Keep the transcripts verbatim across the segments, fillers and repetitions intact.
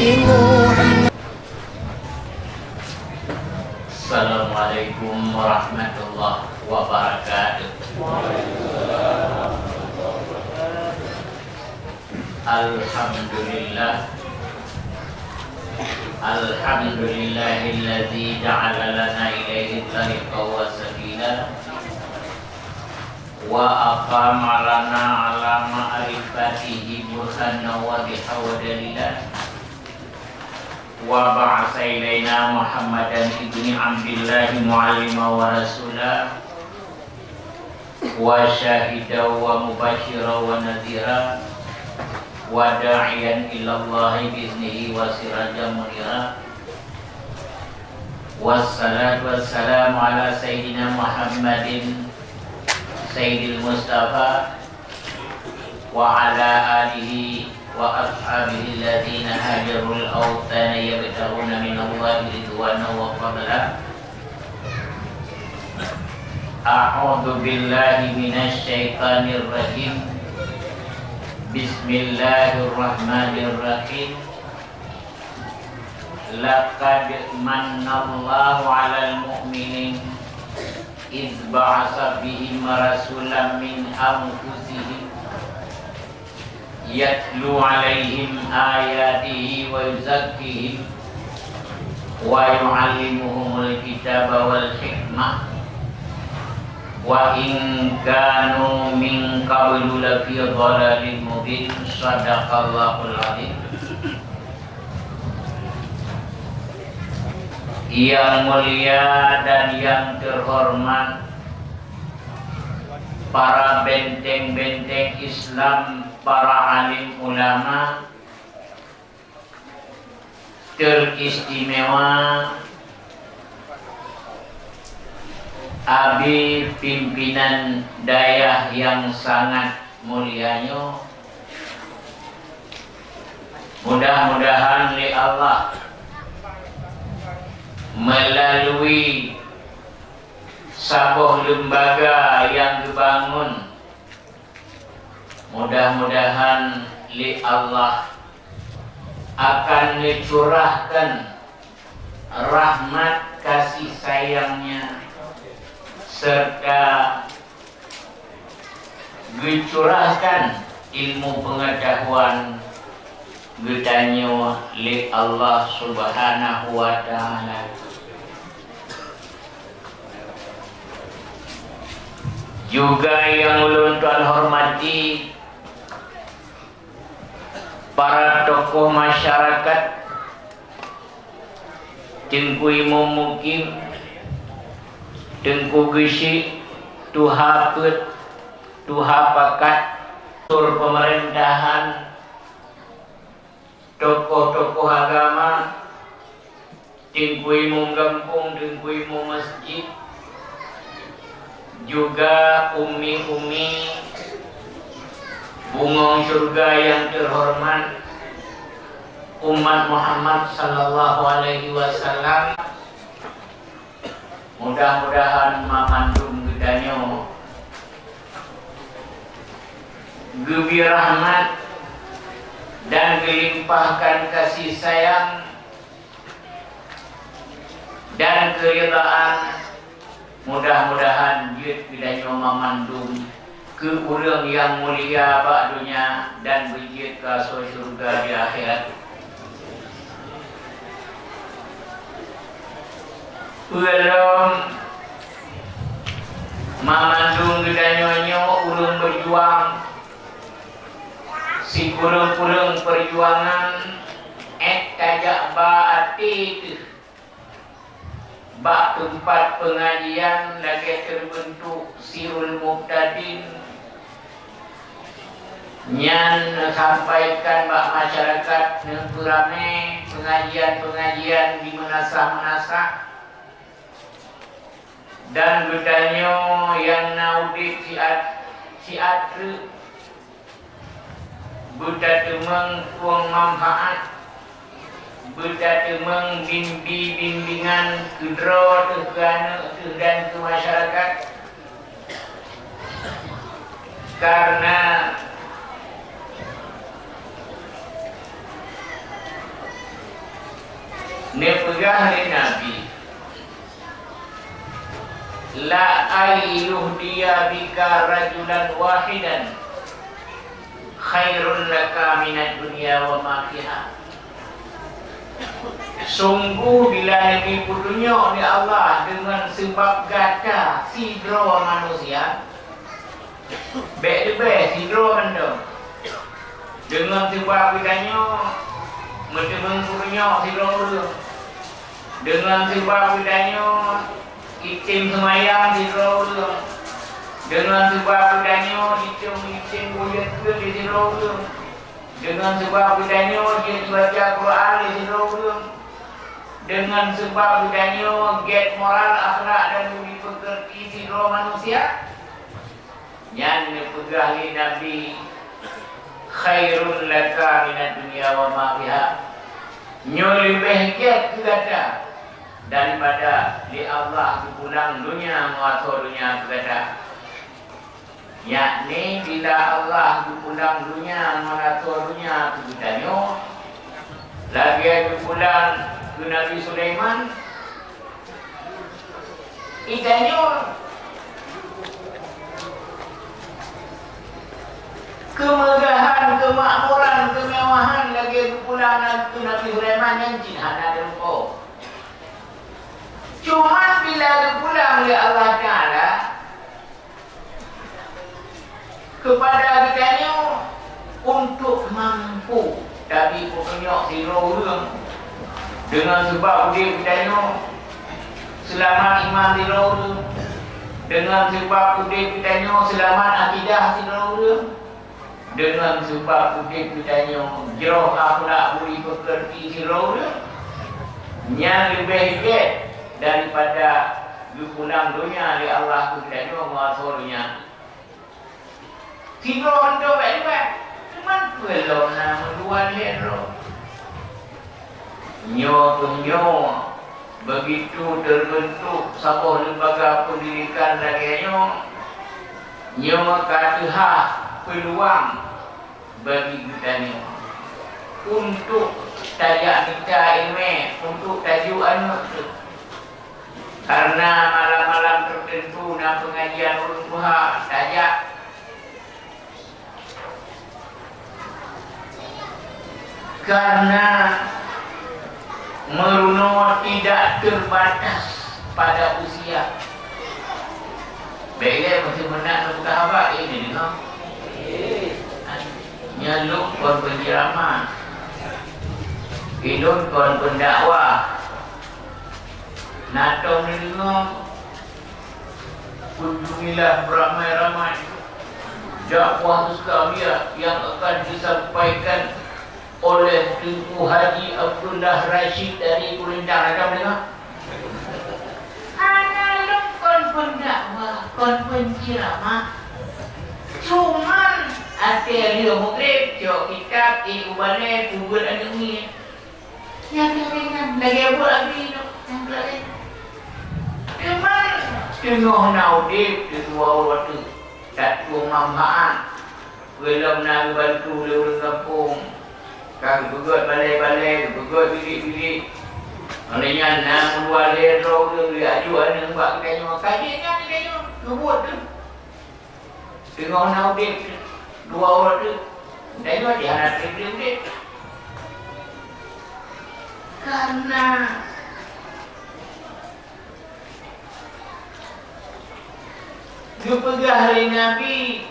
Assalamualaikum warahmatullahi wabarakatuh. Alhamdulillah. Alhamdulillahilladzi ja'ala lana ilaihi thariqan wa sabila, wa aqama lana ala ma'rifatihi burhanan wadhihan wa dalila, wa ba'atsa ilaina Muhammadan ibni Abdillahi mu'allima wa rasula, wa syahidan wa mubasyiran wa nadhira, wa da'iyan ilallahi biiznihi wa sirajan munira. Wassalatu wassalamu ala sayyidina Muhammadin sayyidil Mustafa wa ala alihi wa ashabihi alladzina hajarul awthana yabtaghuna minallahi ridwana wa fadla. A'udzu billahi minasy syaithanir rajim. Bismillahirrahmanirrahim. Laqad mannallahu 'alal mu'minin idz ba'atsa fihim rasulan min anfusihim yatlu 'alaihim ayatihi wa yuzakkihim wa yu'allimuhumul kitaba wal hikmah wa in kanu min qablu lafi dhalalin mubin. Shadaqallahul adzim. Yang mulia dan yang terhormat, para benteng-benteng Islam, para alim ulama, teristimewa Abi pimpinan dayah yang sangat mulia nyoe. Mudah-mudahan lé Allah melalui saboh lembaga nyang geubangun, mudah-mudahan lé Allah akan neucurahkan rahmat kasih sayang-Nya serta geucurahkan ilmu pengetahuan geutanyoe lé Allah Subhanahu wa Ta'ala. Juga nyang ulôn tuan hormati, para tokoh masyarakat, Teungku Imum Mukim, Teungku Geuchik, Tuha Peuet, Tuha Pakat, tur pemerintahan, tokoh-tokoh agama, Teungku Imum gampông, Teungku Imum masjid, juga umi-umi bungong syurga yang terhormat, umat Muhammad sallallahu alaihi wasallam. Mudah-mudahan mamandum geutanyoe geubri rahmat dan geulimpahkan kasih sayang dan keuridaan, mudah-mudahan jeuet geutanyoe mamandum keu ureuëng nyang mulia bak donya dan beujeuet keu asoe syeuruga di akhirat. Peue lom, mamandum geutanyoe nyoe ureuëng beujuang, sikureueng-kureueng peujuangan, ék tajak ba até teuh. Bak teumpat peungajian lagée teubeuntuk Sirul Mubtadin, nyan neusampaikan bak masyarakat, neupeuramé peungajian-peungajian di meunasah-meunasah, dan geutanyoe nyang na udeb siat, siat treuk, beutateumeung peueng manfaat, beutateumeung bimbi-bimbingan keudroe teuh keu aneuëk teuh dan keu masyarakat. Karena Peugah lé Nabi, "La an yuhdiya bika rajulan wahidan khairun laka minad dunya wa ma fiha." Sungguh bila neupeutunyok lé Allah deungon seubab gata sidroe manusia, bék leubeh sidroe mandum. Deungon seubab geutanyoe meuteumeung peutunyok sidroe ureuëng, deungon seubab geutanyoe item seumayang sidroe ureuëng, deungon seubab geutanyoe item-item buleuen keu sidroe ureuëng, deungon seubab geutanyoe jeuet jibaca Quran lé sidroe ureuëng, deungon seubab geutanyoe gét moral, akhlak dan budi peukeurti sidroe manusia. Nyan neupeugah lé Nabi, "Khairun laka minad dunya wa ma fiha." Nyoe leubeh gét keu gata daripada lé Allah geupulang donya ngon asoe donya keu gata. Yakni bila Allah geupulang donya ngon asoe donya keu geutanyoe, lagée geupulang keu Nabi Sulaiman, geutanyoe keumeugahan, keumakmuran, keumewahan lagée geupulang keu Nabi Sulaiman nyan cit hana teurumpok. Cuman bila geupulang lé Allah Taala, keupada geutanyoe untuk mampu tabi peutunyok sidroe ureuëng deungon seubab udeb geutanyoe seulamat iman sidroe ureuëng, deungon seubab udeb geutanyoe seulamat akidah sidroe ureuëng, deungon seubab udeb geutanyoe jroh akhlak budi peukeurti sidroe ureuëng, nyan leubeh gét daripada geupulang donya lé Allah keu geutanyoe ngon asoe donya. Sidroe mantong bék libat, teuma peue lom na meudua lhée droe. Nyoe keuh nyoe, beugitu teubeuntuk saboh lembaga peundidikan lagée nyoe, nyoe ka teuhah peuluang bagi geutanyoe untuk tajak mita iéleumé, untuk tajok aneuëk teuh. Karena malam-malam tertentu na pengajian ureuëng tuha, tajak. Karena meurunoe tidak terbatas pada usia. Bék lé meusti meunan lôn peugah haba, eh, neudeungoe. Nyan lôn kon penceramah. Ulôn kon pendakwah. Na tom neudeungoe, kunjungilah beramai-ramai dakwah Islamiyah yang akan disampaikan oleh Teungku Haji Abdullah Rashid dari Kurencang. Na tom neudeungoe? Hana lôn kon pendakwah, kon penceramah. Cuman até lheueh mugreb, cok kitab, ék u balée, peubuet aneuëk miet. Nyang lagée nyan, lagée buet Abi nyoe, nyang lagée nyan. Teuma teungoh na udeb dua uroe teuk, that peue manfaat, peue lom na geubantu lé ureuëng gampông, ka geupeugét balée-balée, geupeugét bilék-bilék. Óh lheueh nyan na meudua lhée droe ureuëng lé aju aneuëk bak geutanyoe, ka jeuet nyan geutanyoe geubuet teuh. Teungoh na udeb dua uroe teuk, tanyoe jih hana teubiet udeb. Karena geupeugah lé Nabi,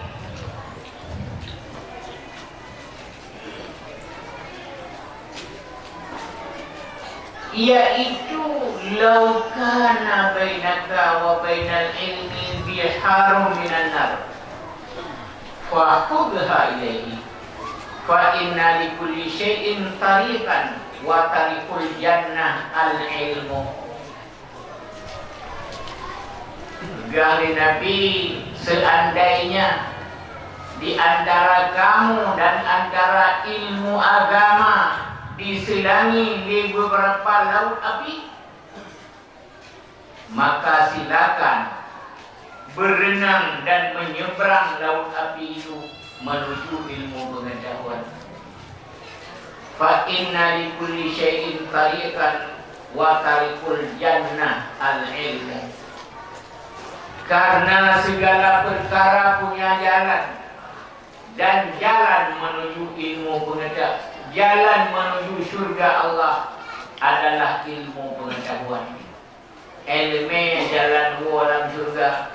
yaitu, "Lau kana bainaka wa bainal ilmi biharun minan nar, fakhudhha ilaihi, fa inna likulli syai'in tariqan, wa tariqul jannah al-ilmu." Peugah lé Nabi, "Seandainya di antara kamu dan antara ilmu agama diseulangi lé beberapa laut api, maka silakan berenang dan menyeberang laut api itu menuju ilmu pengetahuan. Fa inna likulli syai'in tariqan, Wa tariqul jannah al-ilmu. Karena segala perkara punya jalan, dan jalan menuju ilmu pengeta-, jalan menuju syurga Allah adalah ilmu pengetahuan. Ileumèe jalan woe lam syurga.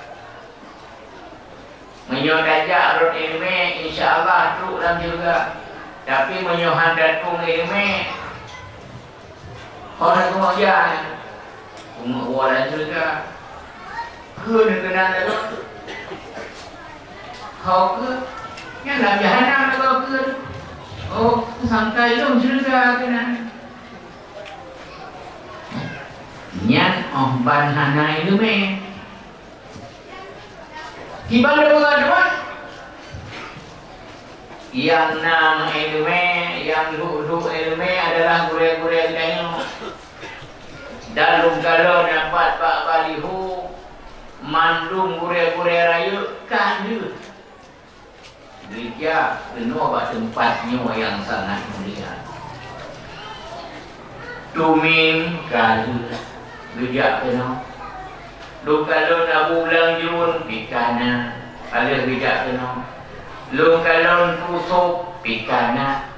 Meunyoe tajak rot ileumèe, insya Allah trok lam syurga. Tapi meunyoe hana tueng ileumèe, hana keumoe jak, keumoe woe lam syurga. Kheun keunan lagèe. Ho kheun, nyan lam jahanam lagèe kheun. Oh, sangkai lôn syurga keunan. Nyan óh ban hana ileumèe. Kiban deungon teuma? Nyang na ileumèe, nyang duek-duek ileumèe adalah gurèe-gurèe geutanyoe. Dan lôn kalon na pat bak baliho, mandum gurèe-gurèe rayeuk ka lheueh geujak keunoe bak teumpat nyoe nyang sangat mulia. Tumin ka lheueh geujak keunoe. Lôn kalon Abu Ulang Jruen pih ka na, ka lheueh geujak keunoe. Lôn kalon Pu Sop pih ka na.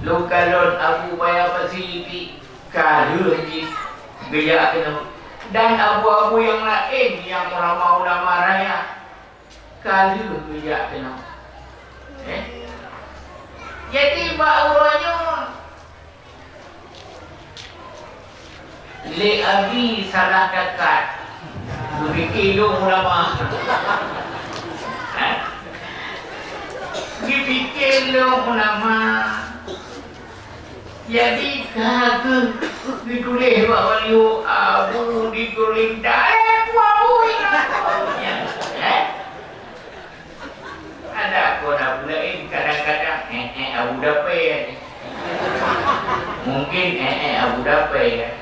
Lôn kalon Abu Baya Pasi pih ka lheueh jih geujak keunoe. Dan abu-abu nyang laén nyang ulama-ulama raya ka lheueh geujak keunoe. Eh? Jadi, bak uroe nyoe, lé Abi salah takat. Geupike lôn ulama. Eh? Geupike lôn ulama. Jadi, ka kheueh geutuléh bak baliho Abu di Gurindam. Eh, Abu ingat. Eh? Ada kon Abu laén, kadang-kadang, eh, eh, Abu Dapé. Mungkin, eh, eh, Abu Dapé.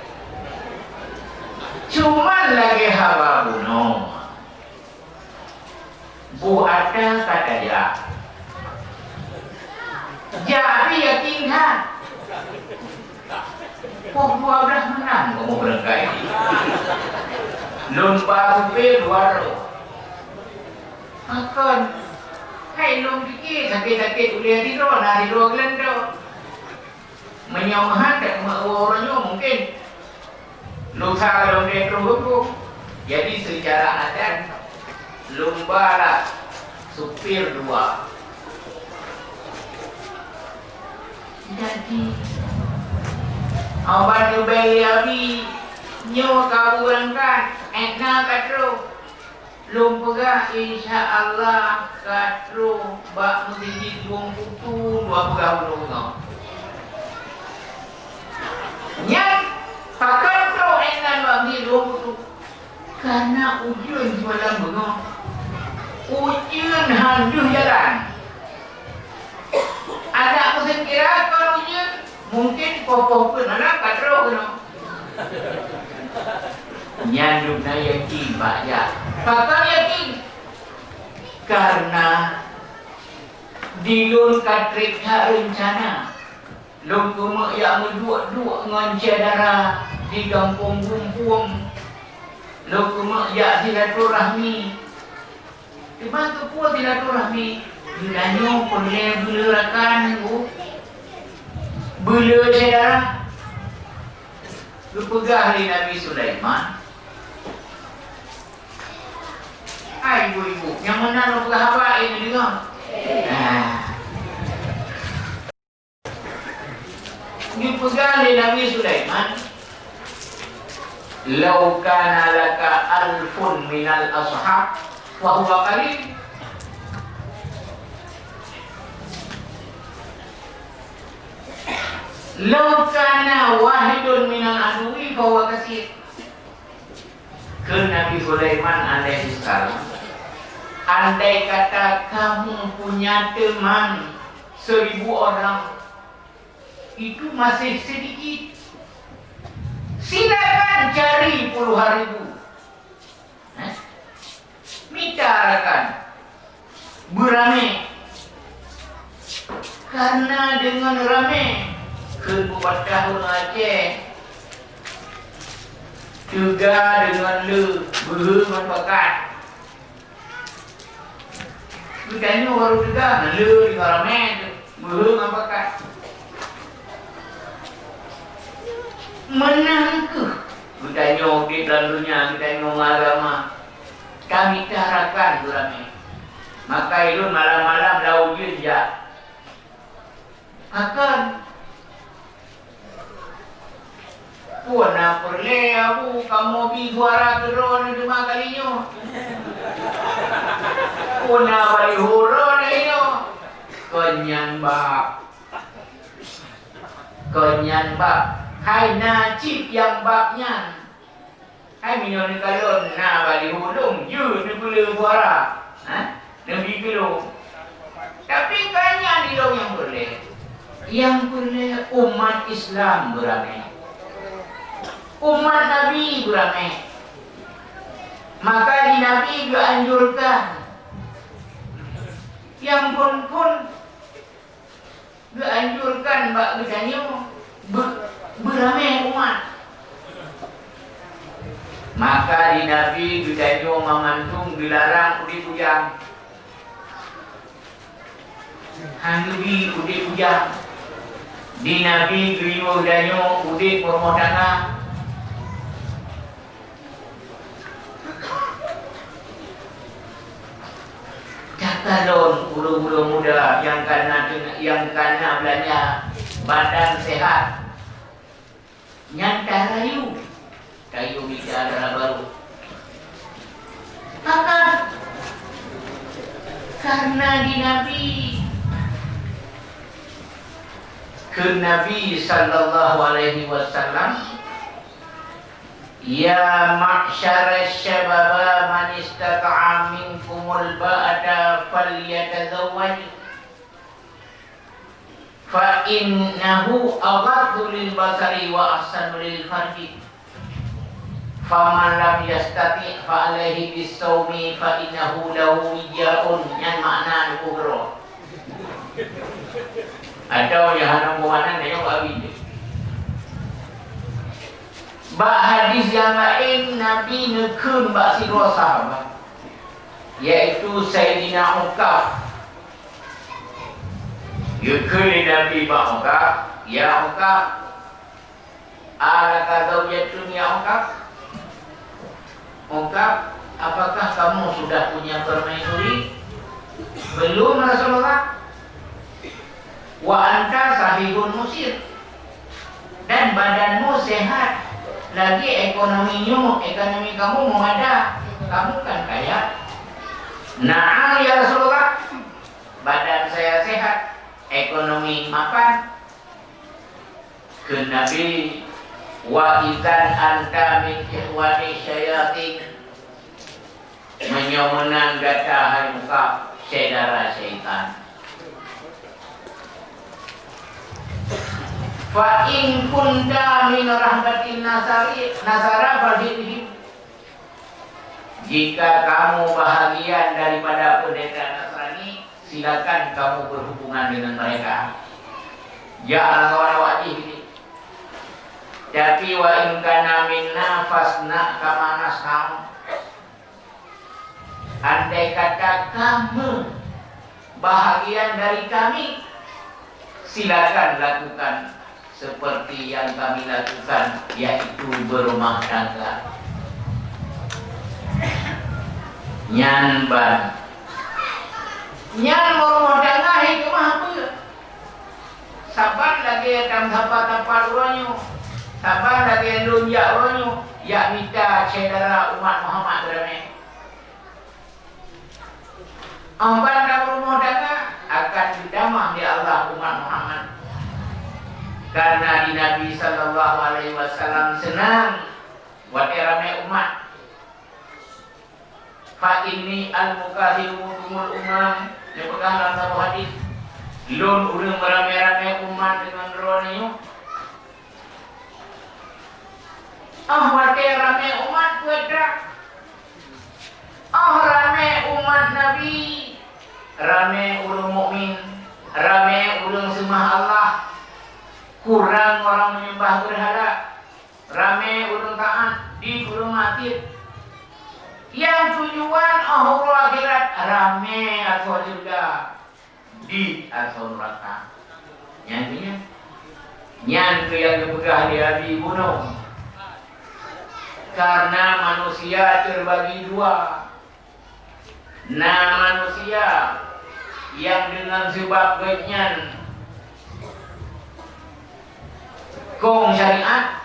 Cuman lagèe haba bunoe. Boh ata ka tajak. Jadi yakin that. Poh dua belas malam kamoe beurangkat. Lôn ba supé dua droe. Pakon? Hai lôn pike sakét-sakét ulèe sidroe, na sidroe geulantoe. Meunyoe meuhan, dak meuwoe uroe nyoe mungken lusa lôn deh troh huköm. Jadi, seucara adat, lôn ba lah supir dua. Jadi, 'oh ban geubri Abi, nyoe ka beurangkat, 'oh na ka troh. Lôn peugah, insya Allah ka troh bak meuseujid Lueng Putu dua peugah uroe nyoe. Nyan, pakon troh 'oh nan bak meuseujid Lueng Putu? Karena ujeuen simalam beungoh. Ujeuen han deuh jalan. Adak meuseukira kon ujeuen, mungken poh-poh peuet malam ka troh keunoe. Nyan lôn na yakin bak jak. Pakon yakin? Karena di lôn ka trép that reuncana. Lôn keumeuk jak meuduek-duek ngon syedara di gampông Gumpueng. Lôn keumeuk jak silaturahmi. Teuma keupeue silaturahmi? Geutanyoe peureulèe beuleu rakan, Bu. Beuleu syedara. Geupeugah lé Nabi Sulaiman, hai ibu-ibu, nyang meunan lôn peugah haba, eh, neudeungoe. Ah. Geupeugah lé Nabi Sulaiman, "Lau kana laka alfun minal ashab, fa huwa qalil. Lau kana wahidun minal aduwi, fa huwa katsir." Kheun Nabi Sulaiman alaihissalam, "Andai kata kamu punya teman seribu orang, itu masih sedikit. Silakan cari puluhan ribu." Eh? Mita rakan. Beuramé. Karena deungon ramé, kheun beubatah ureueng Aceh, Teuga deungon le, beuhe ngon pakat. Geutanyoe barô teuga, le deungon ramé, beuhe ngon pakat. Meunan kheueh geutanyoe udép lam donya, geutanyoe ngon agama. Tamita rakan geuramé. Maka ulôn malam-malam lam ujeuen jak. Pakon? Peue na peureulée, Abu, kamoe bi suara keudroe neuh teuma kali nyoe? Peue na baliho droe neuh nyoe? Kon nyan bab. Kon nyan bab. Hai na cit nyang bab nyan. Hai meunyoe neukalon na baliho lôn, jeuet neupeuleueh suara. Ha? Neubi keu lôn. Tapi kon nyan ilôn nyang peureulée. Nyang peureulée umat Islam beuramé. Umat Nabi beuramé. Maka di Nabi geuanjurkan nyang phon-phon geuanjurkan bak geutanyoe beu-, beuramé umat. Maka di Nabi geutanyoe mamantong geularang udép bujang. Hana bi udép bujang. Di Nabi geuyue geutanyoe udép peurumoh tangga. Takalon ureuëng-ureuëng muda nyang kana, nyang kana beulanja badan sehat, nyan tarayu, tayue mita dara barô. Pakon? Karena di Nabi, kheun Nabi sallallahu alaihi wasallam, "Ya ma'syara syababa, man istata'a minkumul ba'ata falyatazawwaj, fa innahu aghaddu lil basari wa ahsanu lil farji. Faman lam yastati' fa alaihi bis saumi fa innahu lahu wijaun." Nyan makna Abu Hurairah. Atau nyang hana meumakna, nyoe Abi. Bak hadis nyang laén, Nabi neukheun bak sidroe sahabat, yaitu Saidina Ukaf. Geukheun lé Nabi bak Ukaf, "Ya Ukaf, alaka zaujatun ya Ukaf? Ukaf, apakah kamu sudah punya permaisuri?" "Belum, Rasulullah." "Wa anta sahihun musir. Dan badanmu sehat. Lagi ekonomi nyoe, ekonomi kamu meumada. Kamu kan kaya." "Na'am, ya Rasulullah. Badan saya sehat, ekonomi mapan." Kheun Nabi, "Wa idzan anta min ikhwani syayatin." Meunyoe meunan gata, hai Ukaf, syedara syaitan. "Fa in kunta min rahbatin nasari, nasara fadhil bihim." Jika kamu bahagian daripada pendeta Nasrani, silakan kamu berhubungan dengan mereka. Jak lam kawan awak jih. Tapi wa in kana minna fasna kama nasna'u. Andai kata kamu bahagian dari kami, silakan lakukan seperti yang kami lakukan, yaitu berumah tangga. Nyan ban. Nyan berumah tangga hikmah apa? Saban lagée tam sapat-sapat uroe nyoe, saban lagée lôn jak uroe nyoe, jak mita syedara umat Muhammad ramé. Amban lam rumoh tangga akan geutamah lé Allah umat Muhammad. Karena di Nabi sallallahu alaihi wasallam seunang watée ramé umat. "Fa inni al-mukathiru bikumul umam," neupeugah lam saboh hadis, "Lôn ureuëng meuramé-ramé umat deungon droeneuh." Óh watée ramé umat peue that? Óh ramé umat Nabi, ramé ureuëng mukmin, ramé ureuëng seumah Allah, kurang orang menyembah berhala, ramé ureuëng taát, Di peurumatin nyang tujuan uroe akhirat ramé asoe syeuruga, di asoe neuraka. Nyan keuh nyan. Nyan keuh nyang geupeugah lé Abi Gunong. Karena manusia terbagi dua. Na manusia nyang deungon sabab gobnyan kong syariat,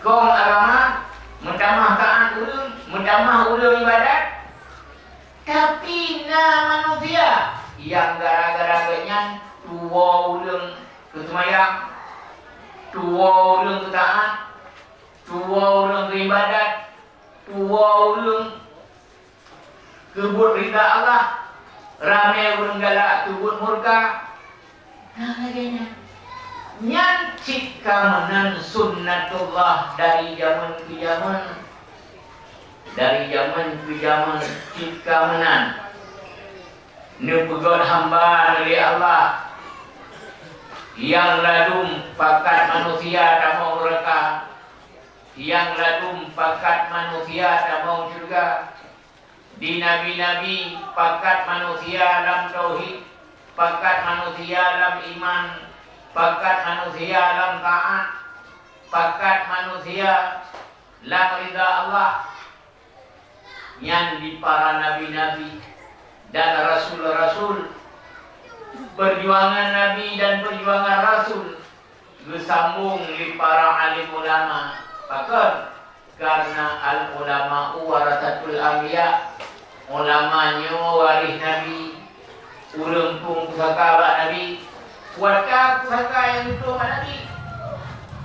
kong agama, meutamah taát ureuëng, meutamah ureuëng ibadat. Tapi na manusia nyang gara-gara gobnyan tuwoe ureuëng keu seumayang, tuwoe ureuëng keu taát, tuwoe ureuëng keu ibadat, tuwoe ureuëng keu buet rida Allah, ramé ureuëng galak keu buet murka. Nah, lagée nyan. Nyan cit ka meunan sunnatullah dari jameun keu jameun. Dari jameun keu jameun cit ka meunan. Neupeugét hamba lé Allah nyang ladum pakat manusia tamong neuraka, nyang ladum pakat manusia tamong syeuruga. Di nabi-nabi pakat manusia lam tauhid, pakat manusia lam iman, pakat manusia lam taát, pakat manusia lam rida Allah. Nyan di para nabi-nabi dan rasul-rasul. Perjuangan nabi dan perjuangan rasul geusambong lé para alim ulama. Pakon? Karena al-ulama'u warasatul anbiya. Ulama nyoe waréh nabi. Ureuëng tueng pusaka bak nabi. Kuasa pusaka nyang geutueng bak nabi.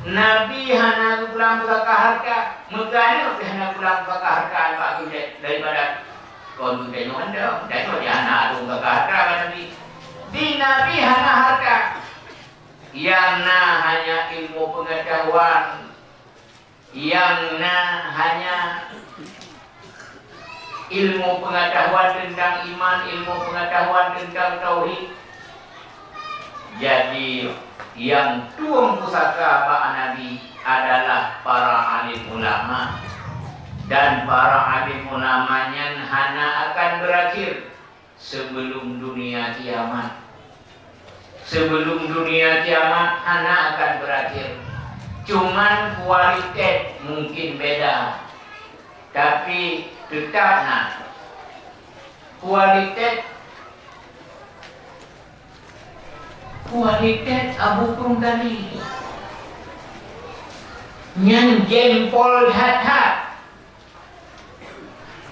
Nabi hana geupulang pusaka hareuta, meuganeup pih hana geupulang pusaka hareuta bak geuh daripada kon geutanyoe mantong. Tanyoe jih hana atueng pusaka hareuta bak nabi. Di nabi hana hareuta. Nyang na hanya ilmu pengetahuan. Nyang na hanya ilmu pengetahuan tentang iman, ilmu pengetahuan tentang tauhid. Jadi, nyang tueng pusaka bak nabi adalah para alim ulama. Dan para alim ulama nyan hana akan berakhir sebelum dunia kiamat. Sebelum dunia kiamat hana akan berakhir. Cuman kualitas mungkin beda, tapi tetap na. Kualitas, kualitas Abu Krueng Kali nyan jempol that-that.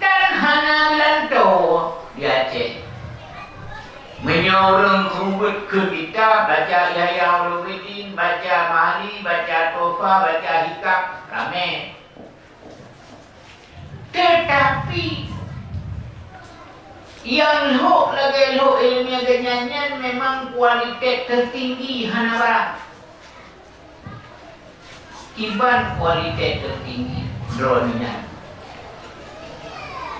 Dan hana geulantoe di Aceh. Meunyoe ureuëng seumeubeuet keu kitab, baca Ihya Ulumuddin, baca Mahalli, baca Tuhfah, baca Hikam, ramé. Tetapi nyang lhok lagée lhok iéleumé geuhnyan nyan memang kualitas teutinggi hana barang. Kiban kualitas teutinggi droeneuh nyan.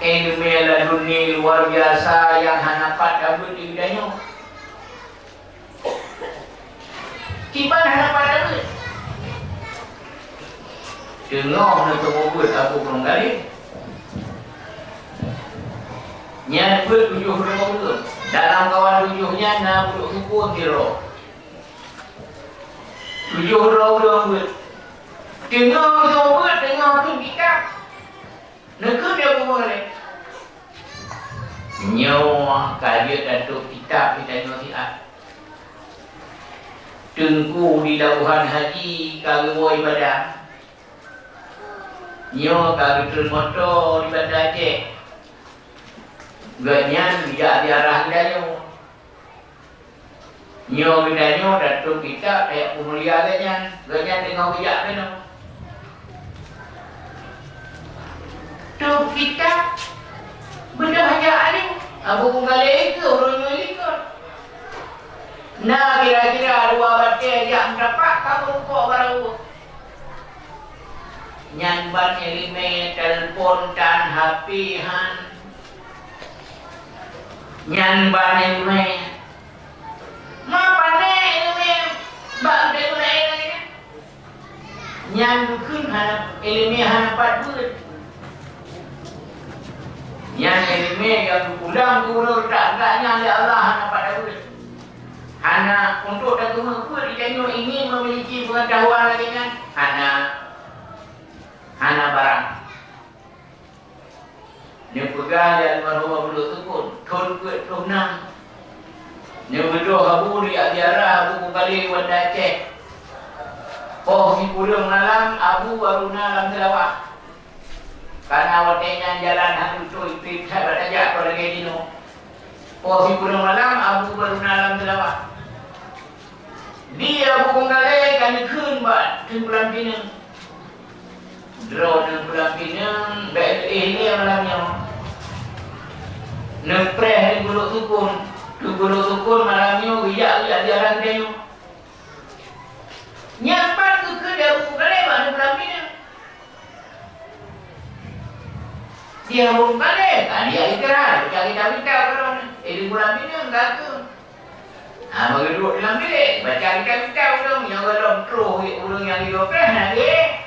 Iéleumé laduni luar biasa nyang hana pat tabeuet di geutanyoe. Kiban hana pat tabeuet. Teungoh neuteumeubeuet Abu Krueng Kali. Nyan beuet tujoh droe ureuëng. Dalam kawan tujoh nyan na peuduek sukon sidroe. Tujoh droe ureuëng beuet. Teungoh geuteumeubeuet, teungoh teubiet kitab. Neukheun lé Abu Krueng Kali, "Nyoe ka jeuet tatôb kitab geutanyoe siat. Teungku di Labuhan Haji ka geuwoe ibadah. Nyoe ka geutreun moto di Banda Aceh. Gobnyan geujak ziarah geutanyoe. Nyoe geutanyoe tatôb kitab tajak peumulia gobnyan, gobnyan teungoh geujak keunoe." Tôb kitab beudôh jak além, Abu Krueng Kali keu ureuëng nyoe likot. Na kira-kira dua batée jak meutapak ka meurukok barô. Nyan ban iéleumé telepon tan, H P han. Nyan ban iéleumé. Ma pané iéleumé bak geutanyoe laén lagée nyan? Nyan geukheun hana, iéleumé hana pat beuet. Nyan ileumèe nyang geupulang gubunur that-that nyan lé Allah hana pada beuet. Hana untuk tateumé beuet tanyoe ingin memiliki pengetahuan lagèe nyan, hana, hana barang. Neupeugah lé almarhum Abu Lhoksukon, thon peuet ploh nam. Neubeudôh Abu di ziarah Abu Bungkali Banda Aceh. Poh sikureueng malam Abu baru na lam Seulawah. Karena watèe nyan jalan hana beutôi, trép that bak tajak kon lagèe jinoe. Poh sikureueng malam Abu baru na lam Seulawah. Di Abu Bungkali ka neukheun bak Teungku Lam Pineung. Droeneuh Teungku Lam Pineung bèk neuéh lé malam nyoe. Neupreh Teungku Lhoksukon. Teungku Lhoksukon malam nyoe geujak, geujak ziarah geutanyoe. Nyan pat geukheun di Abu Bungkali bak Teungku Lam Pineung. Di Abu Bungkali ka dia ikrar, baca kitab-kitab droeneuh. Eh, Teungku Lam Pineung ka kheun. Ha, meugeudok di lam bilék, baca kitab-kitab ulôn nyang gohlom troh ureueng nyang jidong preh na jih.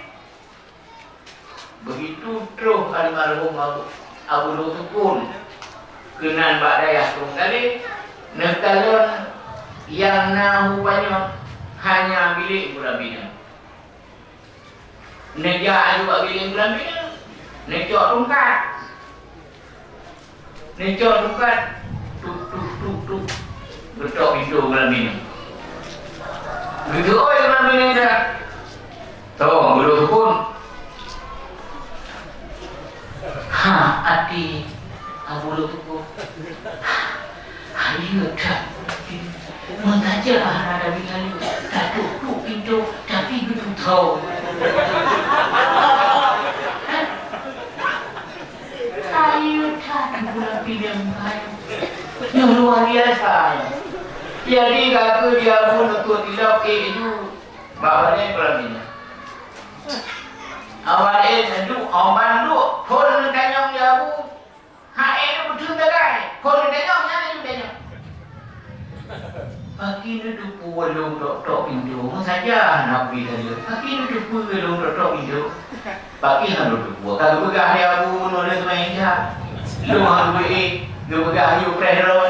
Beugitu troh almarhum Abu, Abu Lhoksukon keunan bak dayah Teungku Lam Pineung, neukalon nyang na u panyöt hanya bilék Teungku Lam Pineung. Neujak aju bak bilék Teungku Lam Pineung, neucok tungkat. Neucok tungkat, tuk, tuk, tuk, tuk. Geutok pintô Teungku Lam Pineung. Geuteuôi Teungku Lam Pineung dah. Toh, Abu Lhoksukon. Ha, até Abu Lhoksukon. Hai, that. Meusaja hana Nabi Khalil, tatuk-tuk pintoe, tapi geututô. Hai, that bulan pidang hai. Nyoe luar biasa. Jadi, kata dia pun untuk tidak keju. Bak balèe peurambilan. Awak laén duek, awak ban duek, phôn tanyong di Abu. Hai, nyoe beutôi sagai. Phôn tanyong, nyan laju tanyong. Pakri neuteupeue lôn tok-tok pintoe? Meusaja Nabi Khalil. Pakri neuteupeue lôn tok-tok pintoe? Pakri hana lôn teupeue. Ka geupeugah lé Abu Nur lé Ismail Isa. Lôn hana geupeue, geupeugah yue preh droe.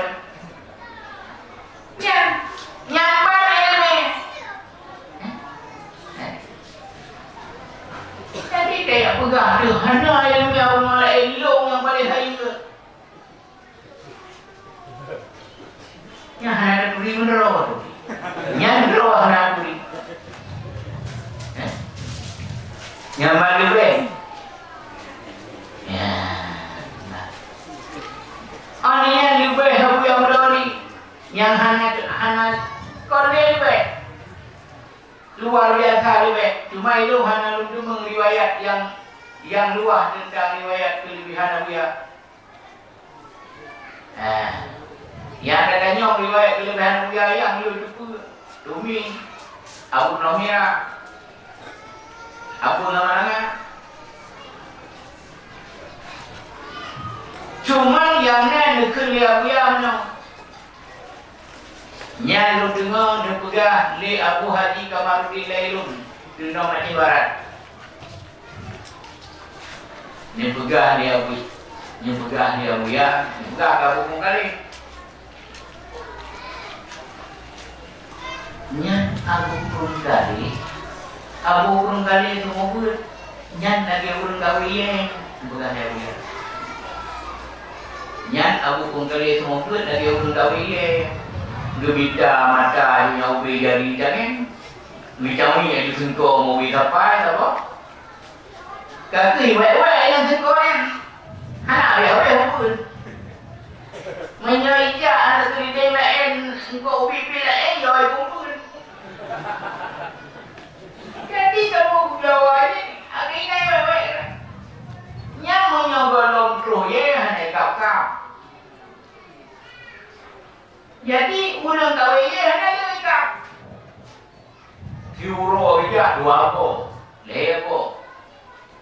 Nyan, nyan ban ileumèe. Jadi, kaya peugah tu, hana ileumèe ureueng laén, lôn nyang paléng hayeue. Nyan hana turi meudroe tu. Nyan droe hana turi. Eh? Nyan ban leubeh. Ya. Nah. Ani nyan leubeh Abu Yamdori. Nyang hana, hana kon lé leubeh. Luar biasa leubeh. Cuma ilôn hana lôn teumeung riwayat nyang, nyang luwah teuntang riwayat keuleubehan Abuya. Eh, nyang ka tanyong riwayat keuleubehan Abuya nyang lôn teupeue. Tumi, Abu Nomira, Abu Namalanga. Cuma nyang na neukheun lé Abuya meunoe. Nyan lôn deungoe neupeugah lé Abu Haji Kamaruddin Lailun, teunong Aceh Barat. Neupeugah lé Abu, neupeugah lé Abuya, neupeugah keu Abu Pungkalé. Nyan Abu Pungkalé, Abu Pungkalé seumeubeuet. Nyan lagèe ureueng gawé yèe, bukan lagèe ureueng. Nyan Abu Pungkalé seumeubeuet lagèe ureueng gawé yèe. Geubita mata nyang ubé jari tangen. Geucamik di seungko meubi sapai, saboh. Ka keuh wèk-wèk nyang seungko nyan. Hana habéh-habéh ubeuen. Meunyoe ijak aneuk keudéh laén, seungko ubit-ubit laén, jai ubeuen. Jadi, kamoe Jawa nyoe, agak inai wèk-wèk. Nyang meunyoe gohlom troh yèe, hana ikab-kab. Jadi, ureueng kawé yèe hana lé ikab. Siuroe geujak dua boh, lhèe boh.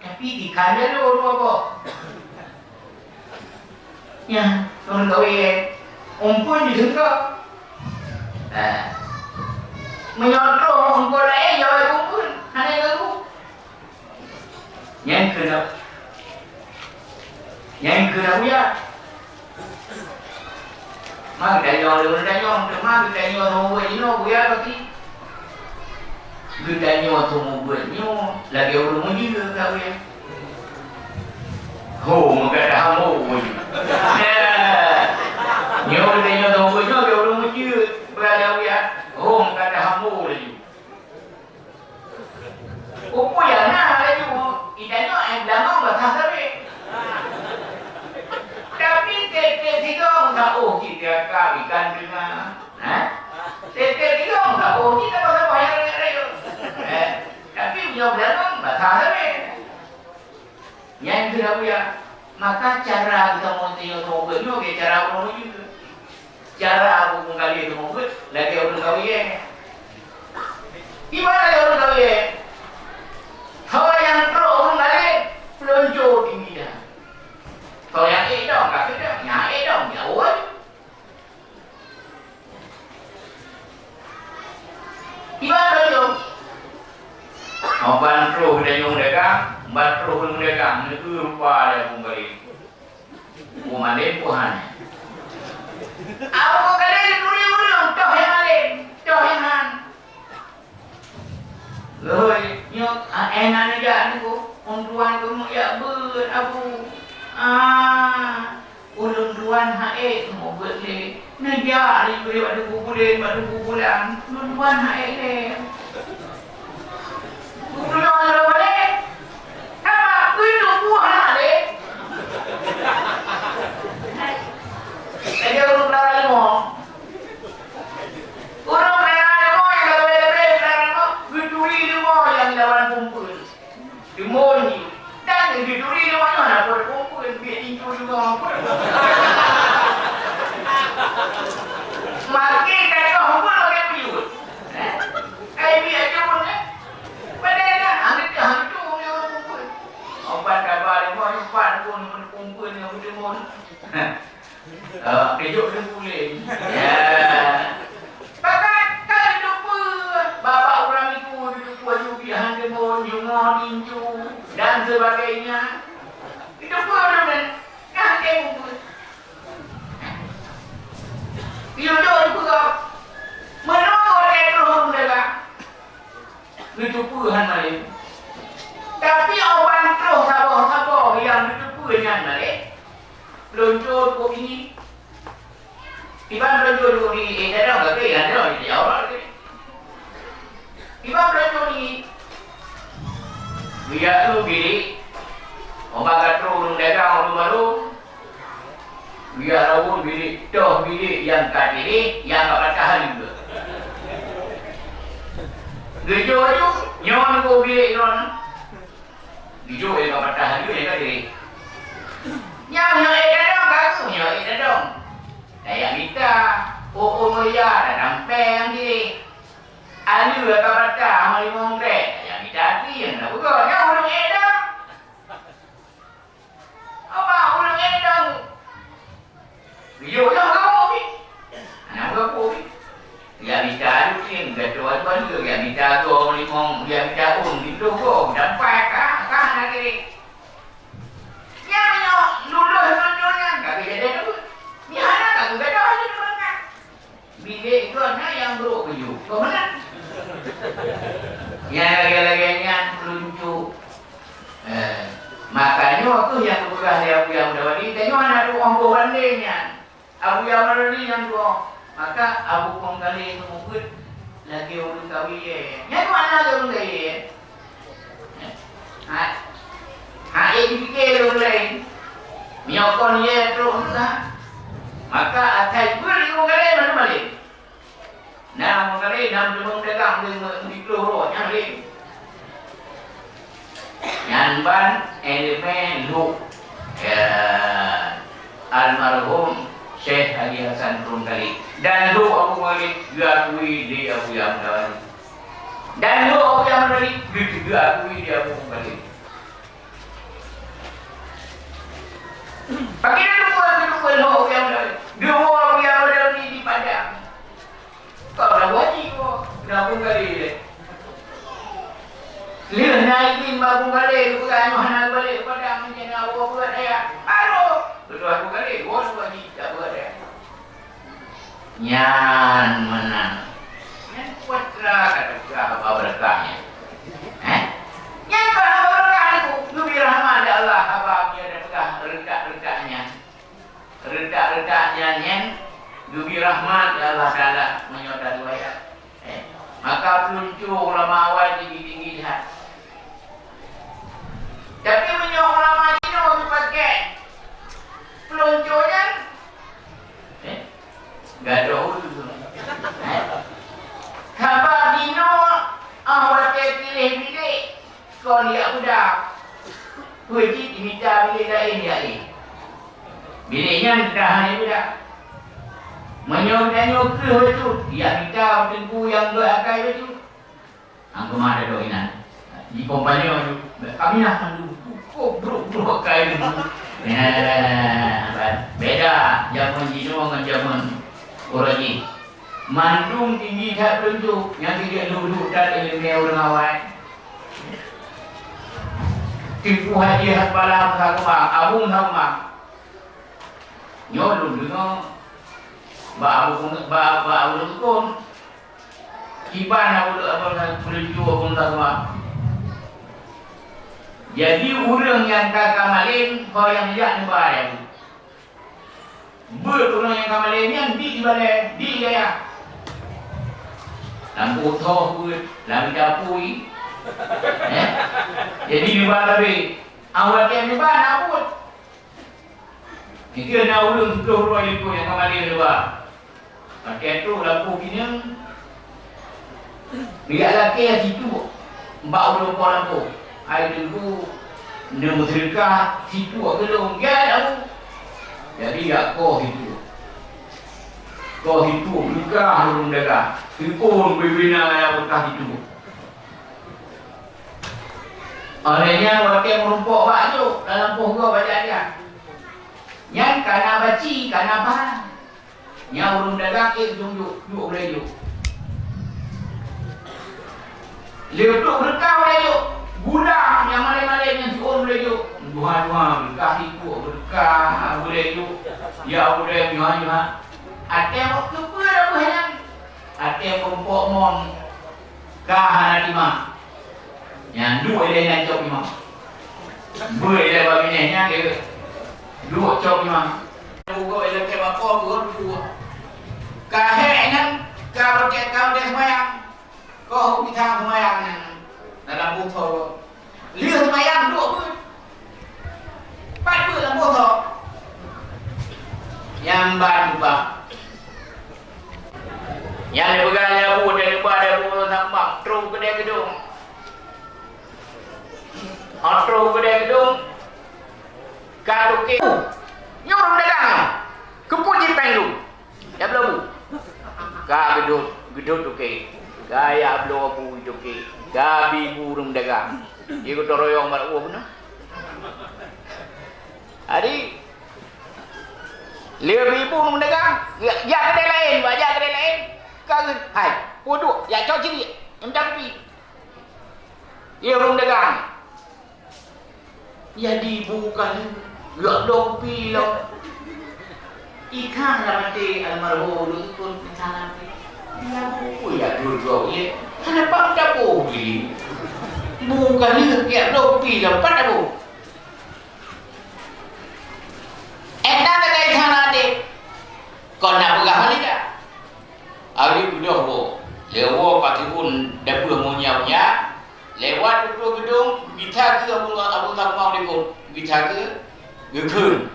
Tapi ikan jalô dua boh. Nyan, ureueng kawé yèe. Umpun jiseungko. Nah. Meunyoe troh umpun laén, jaweueb umpun. Hana ganggu. Nyan keuneuk. Nyan keuh Abuya. Ma geutanyoe lé geutanyoe, teuma geutanyoe seumeubeuet jinoe Abuya pati. Geutanyoe seumeubeuet nyoe lagèe ureueng meujeuet keu Abuya. Ho, meukadah hamo. Nyoe geutanyoe seumeubeuet nyoe lagèe ureueng meujeuet keu Abuya. Ho, meukadah hamo laju. Peue nyang na laju, geutanyoe ai beulangon basah sabe. Tapi tiep-tiep sidong saôh cit teuka ikan teungoh. Ha? Tiep-tiep sidong saôh cit saboh-saboh nyang rayeuk-rayeuk. Eh, tapi meunyoe beulangon basah sabe. Nyan keuh Abuya. Maka cara geutanyoe seumeubeuet nyoe lagèe cara ureueng meujeuet. Cara Abu Pungkali seumeubeuet lagèe ureueng kawiyèe. Ibarat lagèe ureueng kawiyèe. Soe nyang trok ureueng galeh, peulonco tinggi that. Soe nyang ék dong, ka seudeh, nyang ék dong, jaweueb. Iban lôn nyoe, oh, ban troh geutanyoe dagang, ban troh ureueng dagang, neukeu rupa lé Abu Mukallid. Abu Mukallid, Abu Mukallid turi ureueng, toh nyang malém, toh nyang han. Lheueh nyoe, ah, eh, na neujak nyoe, ôn tuan keumeung jak beuet, Abu. Ah, Ulôn tuan han ék seumeubeuet lé. Neujak lé bak teungku buleuen, bak teungku bulan. Ulôn tuan han ék lé. Ulôn tuan lôn lé. Sabab keuneuk buah lé. Lagèe ureueng peurara leumo. Ureueng peurara leumo nyang ka leubeh-leubeh peurara leumo, geuturi leumo nyang lawan peumpeuet. Deungon jih, dan geuturi lé awak nyan, hana peue peumpeuet, biet intu deungon peue. Makin gatoh peumpeuet, makin peuyuet. Eh? Ai biet aja pun, eh? Padahai kan, hana teuh, hana teuh ureueng peumpeuet. Obat kaba lé, mau empat pun peumpeuet nyang beudeungon. Eh, kejok dia pulih. Ya. Bahkan, kan itu pun, bapak orang itu, itu pun, you bihan demun, you ngon incu, dan sebagainya. Itu pun, kan, kan, dia pun. You tu, you pun. Menurut orang itu, orang dah. Geuteupeue hana lé. Tapi 'oh ban troh saboh-saboh nyang geuteupeue nyan na lé, lôn cot keu ini. Iban lôn cot keu ini, eh, dalam kaki, ya, dalam, ya Allah, kaki. Iban lôn cot ini. Geujak u bilék, 'oh ban ka troh ureueng dagang, ureueng barô. Geujak raun bilék, toh bilék nyang ka tireh, nyang ka patah lheueh. Geujok aju, nyoe nibak bilék droeneuh. Geujok nyang ka patah lheueh, nyang ka tireh. Nyan meunyoe ék tadong, ka keuh meunyoe ék tadong. Tajak mita, oh-oh meuria, tatang péng nyang tireh. Alheueh ka patah, meunyoe limong krek, tajak mita até, nyang na beugöt, nyan ureueng ék tadong. Apa ureueng ék tadong? Yo, yo, kamu ni. Anak buah aku ni. Ya, mita aju ni, gato aju aju, ya, mita go limong, ya, mita un, gitu, go, dapat, ka, ka, nak kiri. Ya, nyoe, lulus nyoe, nyoe, nyan, ka, jadi, jadi, nyan, anak, ka, gato aju, nyoe, nyoe. Bilék droeneuh nyang brok geuyue. Kok meunan? Nyang lagèe-lagèe nyan peuluncu. Eh, maka nyoe kheueh nyang geupeugah lé Abu Yahya Mudawari, tanyoe hana tu'oh boh bandé nyan. Abu Yahya Mudawari nyang tu'oh. Maka Abu Panggalé seumeubeuet lagèe ureueng kawiyèe. Nyan makna lagèe ureueng kawiyèe. Ha, ha, ék jipike lôn laén. Meunyoe kon yé trok heueh, maka asai beuet ureueng galeh mandum malém. Na ureueng galeh, na ureueng dagang, ureueng meudikloe roh, nyan lé. Nyan ban elemen lhok, ya, almarhum Syekh Haji Hasan Krueng Khalid. Dan lhok Abu Khalid geuakui lé Abu Yahya Mudawari. Dan lhok Abu Yahya Mudawari geuakui lé Abu Khalid. Pakri na teupeu, teupeu lhok Abu Yahya Mudawari. Geuwoe Abu Yahya Mudawari di Padang. Ka lheueh wajéb woe, keuneuk Abu Khalid lé. Lheueh na idin bak Abu Khalid, geupeugah nyoe hana geubalek u Padang, meucana woe beuet ayah. Baru Nyan meunan. Nyan putra ka teuka haba beureukat nyan. Eh? Nyan ka haba beureukat nyan, geubri rahmat lé Allah haba nyang teuka retak-retak nyan. Retak-retak nyan, nyan geubri rahmat lé Allah Taala meunyoe tariwayat. Eh? Maka peulunco ulama awai tinggi-tinggi that. Tapi meunyoe ulama jinoe geupakék peulunco nyan, eh, gadôh ureueng. Eh? Sabab jinoe, ah, watée piléh bilék, kon jak beudang. Peue jih jimita bilék laén jak éh. Bilék nyan teuka hana beudang. Meunyoe geutanyoe kreueh bacut, jak mita teungku nyang gét akai bacut. Angkeu ma dadok inan. Di kompanye aju, Aminah mandum. Kok brok-brok kai dulu. Ya, beda jameun jinoe ngon jameun uroe jih. Mandum tinggi that peulunco, nyang tinggi ludu that ileumèe ureueng awai. Tipu haji hat bala meusa keumang, abu meusa keumang. Nyoe lôn deungoe bak abu, bak, bak abu lôn kon. Kiban Abu, Abu, Abu Laju, Abu Tagma. Jadi, ureueng nyang ka, ka malém, ho nyang jak neuba, ya. Beuet ureueng nyang ka malém nyan di balè, di gaya. Lam putôh beuet, lam dapui. Eh? Jadi, neuba tabe. Awak dia neuba, nak buet. Dikeue na ureueng siplôh droe likot nyang ka malém neuba. Watèe trok lampôh pineung, geujak lakèe situek bak ureueng po lampôh. Hai Teungku, neumeuseudeukah situek keu lôn, gèt amu. Jadi jak koh situek. Koh situek, beukah ureueng dagang. Teupon bubena nyang beukah situek. Óh lheueh nyan watèe meurumpok bak jôk lam lampôh gob bak jak-jak. Nyan ka na baci, ka na paha. Nyan ureueng dagang ék jôk, jôk, jôk ulèe jôk. Lheueh trok beureukat ulèe jôk, gudang nyang malém-malém nyan jiôn ulèe jôk. Tuha-tuha, beureukat situek, beureukat ulèe jôk. Ya ulèe, tuha-tuha. Até meukeue peue dah beuh nyan? Até meurumpok mon. Ka hana tima. Nyan duek ilèe nyan cok imam. Beuet ilèe bak binéh nyan lé. Duek cok imam. Bukon ilèe keu bak po beuet duek. Ka hék nyan, ka rotèk, ka rotèk seumayang. Koh u bidang seumayang nyan. Dalam bungkôh. Lheueh seumayang duek beuet. Pat beuet lam bungkôh. Nyang ban ubah. Nyan neupeugah lé Abu, dan neuba lé Abu Sambang, trok u keudè geudong. Ha, trok u keudè geudong, ka toké. Nyoe ureueng dagang nyoe. Keupeue jipéng lôn? Ya bloe bu. Ka geudot, geudot toké. Ka ya bloe bu toké. Ka bi bu ureueng dagang. Di gotong royong bak ueh bunoe. Jadi, lé bi bu ureueng dagang, ya, jak keudè laén, bak jak keudè laén. Ka geun, hai, puduk, jak cok ciri, minta kupi. Iya ureueng dagang. Jadi bu ka lheueh, geujak bloe kupi lom. Ikan lam até almarhum ulôn pun salah. Iya bu, ya dua-dua ulèe. Hana paham dapur beli. Bu ka lheueh, geujak bloe kupi lom, pat dapur. Éh, na tagai ikan lam até. Kon na peugah mali dak? Ari beudôh woe. Lé woe pakiun dapur munya-munya. Lewat u geudong, geubiet keu Abu, Abu Tagma likot, geubiet keu geukheun.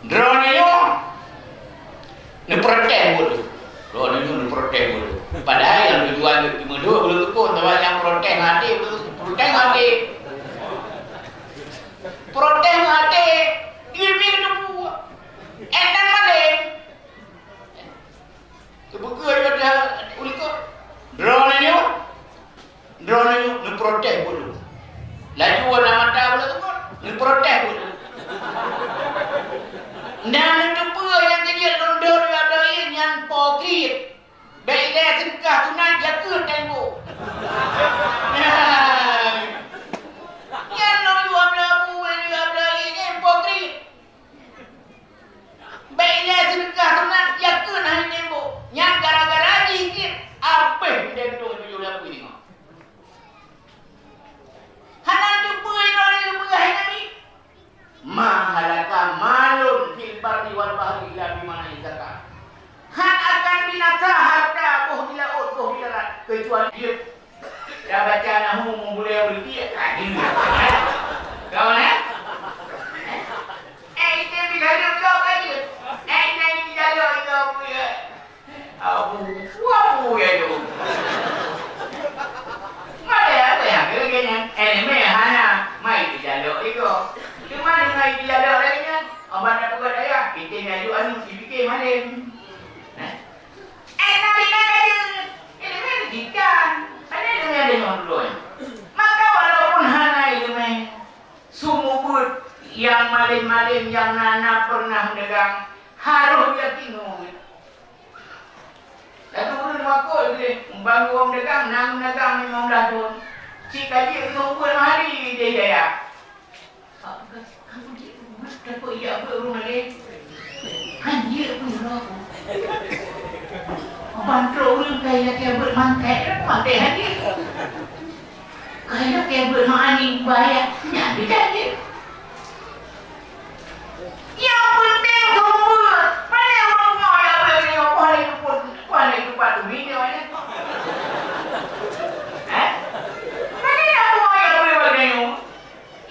Droeneuh nyoe neuprotes buet lôn. Droeneuh nyoe neuprotes buet lôn. Padahai nyang tujuan geumeudhôt ulôn teupeu, teuma nyang protes ngon até, protes ngon até. Protes ngon até, geubi geuteupeue. Éh, nyan malém. Keupeue keu até u likot? Droeneuh nyoe, droeneuh nyoe neuprotes buet lôn. Laju na mata buet lôn, neuprotes buet lôn. Na neuteupeue nyang keujeuet lôn dot u Abdallah nyan po kriet. Bèk ilèe seudeukah sunat jakeue tempo. Nyan lôn u Abdallah, u Abdallah nyan po kriet. Bèk ilèe seudeukah sunat, jak Tuan jeuet. Dah baca nahu meubulée beureuti, ka jeuet. Kau, eh? Eh, item di dalam kau ka jeuet. Eh, item di dalam kau pun, ya. Abu, abu, ya, tu. Mana ada yang kira nyan? Eh, ni hana. Mai di dalam ni kau. Cuma dengan di dalam lagi nyan. Abang nak buat ayah. Kita nak yuk anu, dipikir malam. Eh? Eh, nabi nak kata, eh, nabi jikan. Ada ilmu ada nyoe dulu, eh. Maka walaupun hana ilmu, sumubut yang malem-malem yang na, na pernah dagang, harus yakin ngon. Lalu ureueng makot deh, bang ureueng dagang, nang dagang lima belas thon. Cik kaji sumubut mahali di daya. Ka peugah, "Kamu jeuet beuet, takot jak beuet ureueng malém." Han jeuet pun uroe ku. Ban trok ureueng kai lakée beuet mangkai, mangkai han jeuet. Kai lakée beuet meuani baya, nyan beda jeuet. Nyang penting keu beuet. Pane ureueng nyoe jak beuet nyoe, pane teupot, pane teupot umi nyoe nyan. Eh? Pane ureueng nyoe jak beuet nyoe.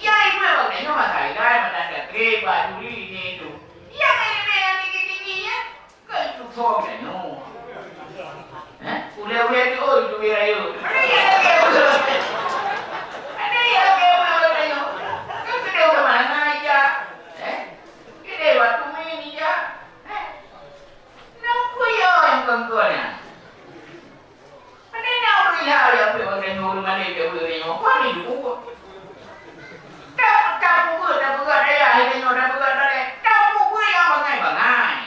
Ya, ibu abang tanyoe mata ilai, mata gatre, bak duri, ini itu. Ya, main-main yang tinggi-tinggi, ya. Kan itu thon tanyoe. Eh? Ulai-ulai tu, oh, itu dia raya. Mana ya, dia raya? Mana ya, dia raya, abang tanyoe? Kan sudah ke mana, ya? Eh? Kita waktu main, ya? Eh? Kenapa ya yang kongkong, ya? Pane na ureueng ilham ya, pih ureueng nyoe, ureueng malém ya, ureueng nyoe. Pane jeuet. Ta-, tapeugah, tapeugah dayah, hai nyoe, tapeugah dayah. Tapeugah nyang bangai-bangai.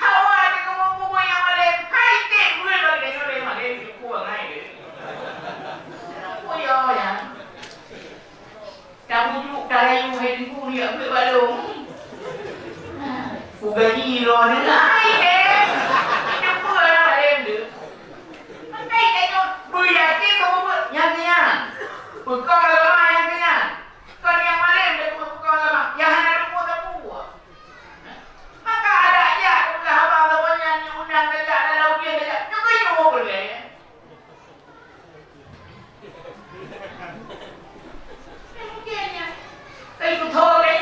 Hawa jeuet keu mupeugah nyang malém, hai teuh beuet bak geutanyoe lé malém, jeuet keu bangai deh. Kenapa ya, ya? Tabujuk, tarayu, hai Teungku, riak beuet bak lôn. Kugaji droeneuh, hai, eh. Teupeue aneuk malém deuh. Maka tanyoe beuyakin keu buet nyang keu nyan. Peukong agama nyang keu nyan. Kon nyang malém teupeue peukong agama, nyang hana teupeue teupeue. Maka adak jak keu haba saboh nyan, nyoe undang tajak, dalam ujian tajak, nyoe keuh nyoe boleh. Mungkin nyan. Tapi beutôi lé.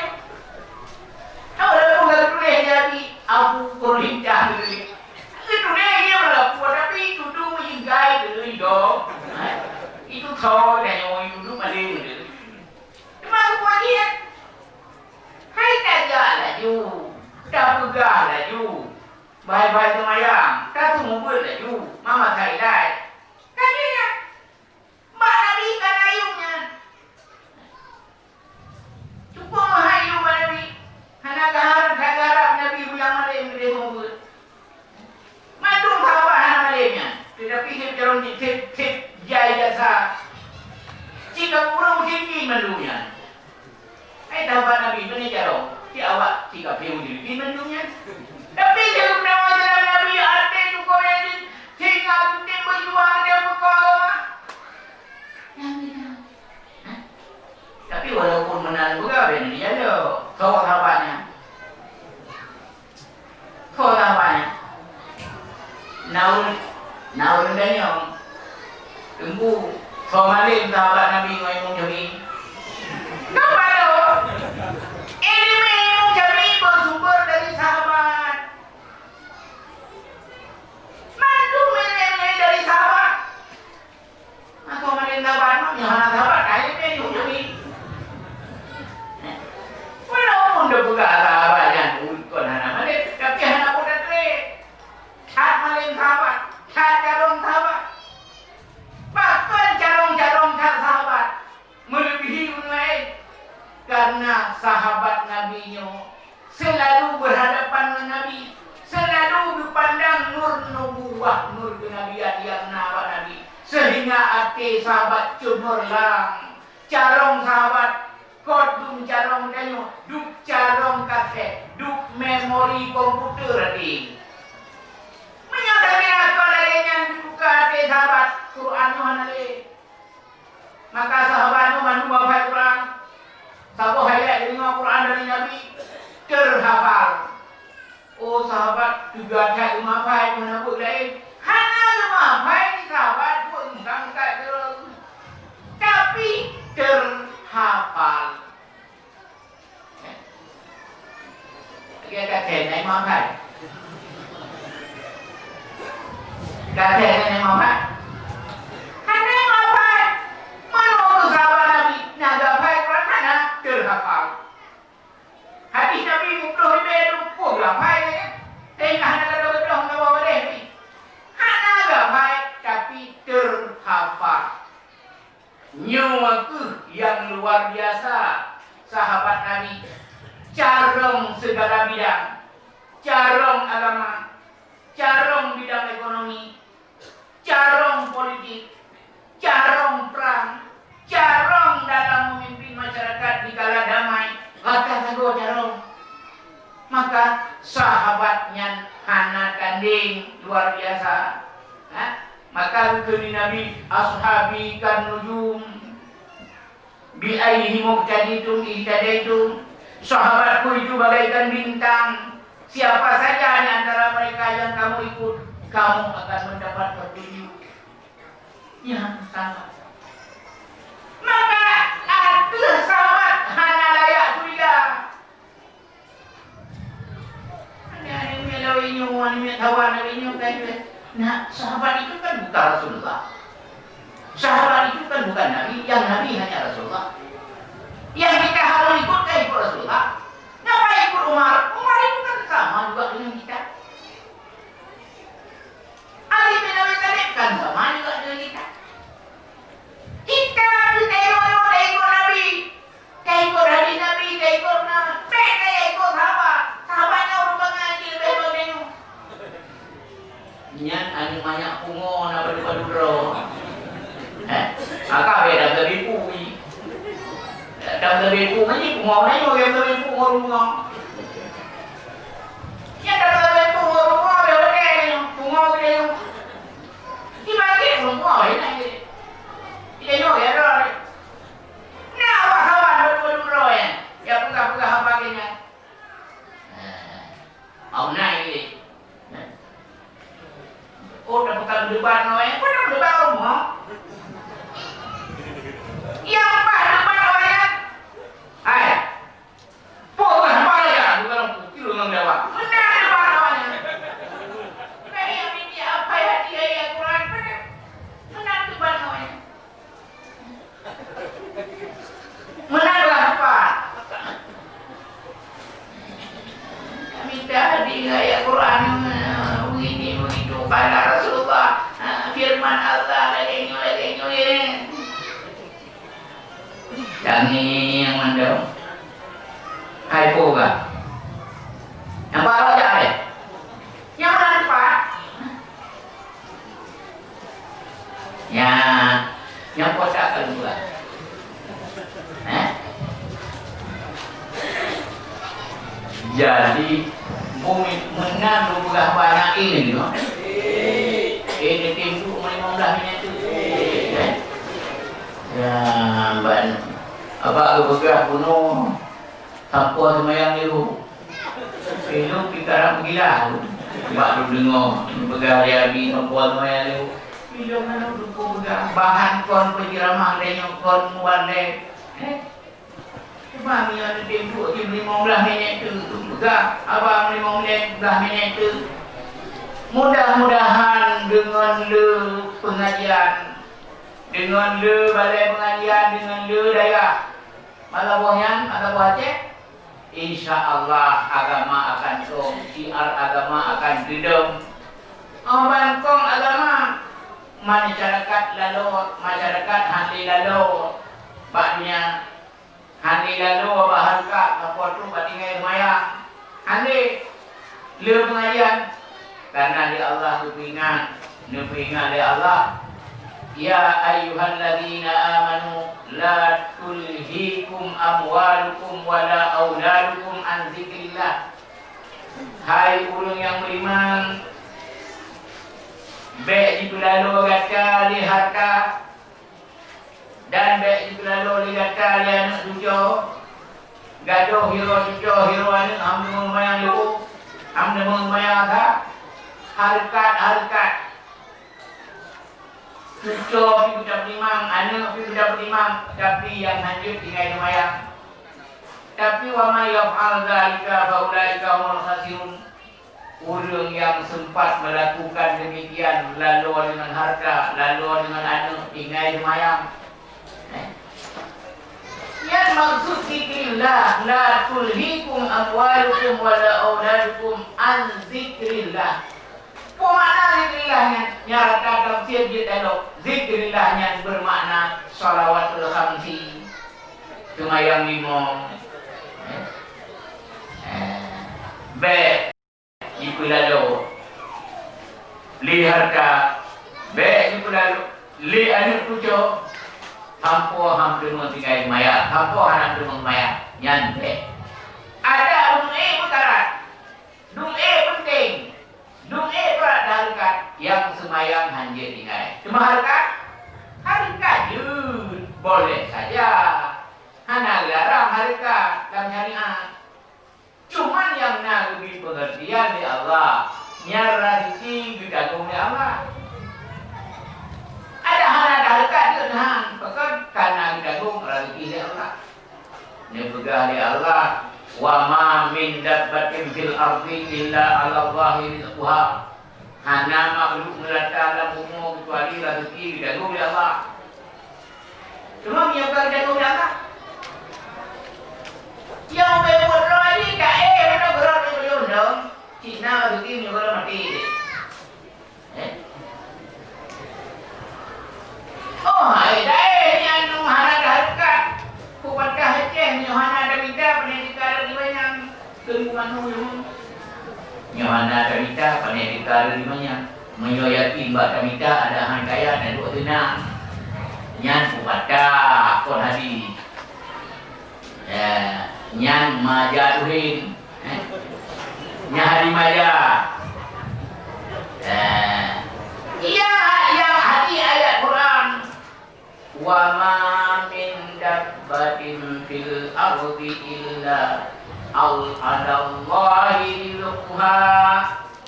Tahu lalu ka geutuléh di Abu Korintah geutuléh. Geutuléh dia berlaku, tapi itu tu meuigai geutuléh dong. Ha? Itu tho dan nyoe itu tu paling geutuléh. Cuma aku buat dia. Hai tajak laju, tapeugah laju. Bahai-bahai seumayang, tateumeubeuet laju, mama that ilai. Ka jeuet nyan. Bak Nabi ka na yum nyan. Cukup meuhai yum bak Nabi. Hana geuharab, hana geuharab Nabi bunyang malém keudeh meubeuet. Mandum sahabat hana malém nyan. Teutapi seb carông jih, seb, seb jai jasa. Cit ka ureueng musyrikin mandum nyan. Hai sahabat Nabi, pane carông? Cit awak cit kafé meujeulibi mandum nyan. Tapi lé geupeudamai dalam Nabi, até tukoe Nabi, sehingga geutem beujuang dan beukoh agama. Tapi walaupun meunan juga, ben dijalo. Soe sahabat nyan? Soe sahabat nyan? Na ureueng, na ureueng tanyong. Teungku, soe malém sahabat Nabi ngon Imam Syafi'i? Ka palo. Ileumèe Imam Syafi'i beusumber dari sahabat. Mandum ileumèe dari sahabat. Maka malém sahabat nyoe, nyang hana sahabat, hai mé nyang jami. Walaupun teupeugah sahabat nyan kon hana malém, tapi hana peue that lé. That malém sahabat, that carông sahabat. Bahkan carông-carông that sahabat meuleubihi ureueng laén. Karena sahabat Nabi nyoe seulalu beuhadapan ngon Nabi, seulalu geupandang nur nubuwah, nur keunabian nyang na bak Nabi, seuhingga até sahabat ceumeulang. Carông sahabat kot dum carông tanyoe, duek carông kaset, duek memori komputer até. Meunyoe tabila kon lagèe nyan geubuka até sahabat, Quran nyoe hana lé. Maka sahabat nyoe mandum hafai Quran. Saboh ayat deungoe Quran dari Nabi, teuhafal. Oh sahabat, teuga that geumeuhafai, meunan buet laén. Hana geumeuhafai di Kata Nenek Muhammad, hana mafai. Mana tu sahabat Nabi, na geuhafai Quran hana, terhafal. Hadis Nabi muplôh ribèe tu, oh, geuhafai, ya. Tengah na gadoh-gadoh ngon waréh ni. Hana geuhafai, tapi terhafal. Nyoe kheueh nyang luar biasa, sahabat Nabi. Carông segala bidang, carông agama, carông bidang ekonomi, carông politik, carông prang, carông dalam memimpin masyarakat dikala damai, gata sagoe carông. Maka sahabat nyan hana tanding, luar biasa. Ha? Maka geukheun lé Nabi, "Ashabi kan nujum, bi ayyihim iqtadaitum ihtadaitum." Sahabatku itu bagaikan bintang. Siapa saja di antara mereka yang kamu ikut, kamu akan mendapat petunjuk. Ya, sahabat. Maka, ateueh sahabat hana layak curiga. Ada, ada yang lawét nyoe, ada yang kawan lawét nyoe, kan, kan. Nah, sahabat itu kan bukan Rasulullah. Sahabat itu kan bukan Nabi, yang Nabi hanya Rasulullah. Yang kita harus ikut kan ikut Rasulullah. Ngapa ikut Umar? Umar itu kan sama juga dengan kita. Ali bin Abi Thalib kan sama juga dengan kita. Kita, kita ikut, ikut Nabi. Ka ikot hadis Nabi, ka ikot na, bèk ka ikot sahabat. Sahabat nyan ureueng bangai cit leubeh bang tanyoe. Nyan aneuk manyak pungo na padub-padub droe. Eh, maka bèk dam sabe pu i. Dam sabe pu, meunan pungo na nyoe, dam sabe pu ngon ureueng pungo. Nyan dam sabe pu ngon ureueng pungo, bèk ureueng pungo geutanyoe. Iban cit ureueng pungo, inan cit. Geutanyoe ya droe. Na awak kawan beudôh-beudôh nyan, nyang peugah-peugah haba geuh nyan. Hah, awak na ilée. Oh, tapeugah debat ngon awak nyan, peue tapeugah debat awak nyan? Nyang paih debat awak nyan. Hai, peue haba raja, bukan aku, tiru ngon Jawa. Meunan debat awak nyan. Kayak ini apa ya, dia ya Quran, peue? Meunan debat awak nyan. Meunan lah tepat. Mita di ayat Quran, eh, begini, begitu, kata Rasulullah, eh, firman Allah, lagèe nyoe, lagèe nyoe. Tangieng mandum. Hai, peue kah? Nampak awak jak, eh? Nyang meunan tepat. Nyan, nyang kota ka lôn peugah. Eh? Jadi, bumi meunan lôn peugah banyak ilmu. Eh, neutem duek limong blah minèt tu. Eh? Ya, ban. Abak geupeugah bunoe. Sampoe seumayang lé uroe. Ilôn pih karab meugilah. Bak lôn deungoe, peugah lé Abi sampoe seumayang lé uroe. Ilôn hana lôn peugah, bahan kon peuceramah lé nyoe kon mubalek. Eh? Cuma meunyoe neutem duek jeuem limong blah minèt tu, peugah abang limong blah minèt tu. Mudah-mudahan deungon le peungajian, deungon le balai peungajian, deungon le dayah, Maka boh nyan, maka boh Aceh, insya Allah agama akan kong, syiar agama akan teudong. Óh ban kong agama, masyarakat lalo, masyarakat hana lalo bak donya, hana lalo bak hareukat, bak po teuh, bak tinggai seumayang. Hana lé peungajian, karena lé Allah geupeuingat, neupeuingat lé Allah, "Ya ayyuhalladzina amanu la tulhikum amwalukum wala auladukum an dzikrillah." Hai ureuëng nyang beriman, bék jipeulalo gata lé hareuta, Dan bék jipeulalo lé gata lé aneuëk cucoe. Gadôh hiroe cucoe, hiroe aneuëk, hana deungoe seumayang lé uroe, hana deungoe seumayang that. Hareukat-hareukat. Cucoe pih geupeuteurimong, aneuëk pih geupeuteurimong, tapi nyang hanjeuet tinggai seumayang. Tapi, "Wa may yaf'al dzalika fa ulaika humul khasirun." Ureuëng nyang sempat melakukan demikian, laloe deungon hareuta, laloe deungon aneuëk, tinggai seumayang. Eh? Nyan maksud zikrillah, "La tulhikum amwalukum wala auladukum an zikrillah." Peue makna zikrillah nyan? Nyan rata tafsir jeuet tanoh. Zikrillah nyan bermakna shalawatul khamsi. Seumayang limong. Eh? Eh. Bék jipeulaloe. Lé hareuta, bék jipeulaloe. Lé aneuëk cucoe, sampoe han teumeung tinggai seumayang, sampoe hana teumeung seumayang. Nyan bék. Adak dum ék meukarat, dum ék peunteng, dum ék brat hareukat, nyang seumayang han jeuet tinggai. Teuma hareukat, hareukat jeuet, boleh saja. Hana geularang hareukat lam syariat. Cuman nyang na geubri peungeurtian lé Allah, nyan raseuki geutagong lé Allah. Adak hana tahareukat jeuet han, pakon? Ka na geutagong raseuki lé Allah. Neupeugah lé Allah, "Wa ma min dabbatin fil ardi illa 'alallahi rizquha." Hana makhluk meulata lam bumoe keucuali raseuki geutagong lé Allah. Cuma meunyoe ka geutagong lé Allah, nyang ubé buet droe jih ka éh meunan beurot lé beuleuen dong, cit na raseuki meunyoe gohlom maté. Eh? Oh, hai, daéh nyan hana tahareukat. Peupadah Aceh meunyoe hana tamita, pane teuka lom di manyang. Keu geumanö nyoe. Nyoe hana tamita, pane teuka lom di manyang. Meunyoe yakin bak tamita, adak han kaya, taduek seunang. Nyan peupadah kon hadis. Ya, nyan maja tuhin. Eh? Nyan hadi maja. Ya. Iya, iya, hadi ayat Quran. "Wa ma min dabbatin fil ardi illa al-, 'alallahi rizquha."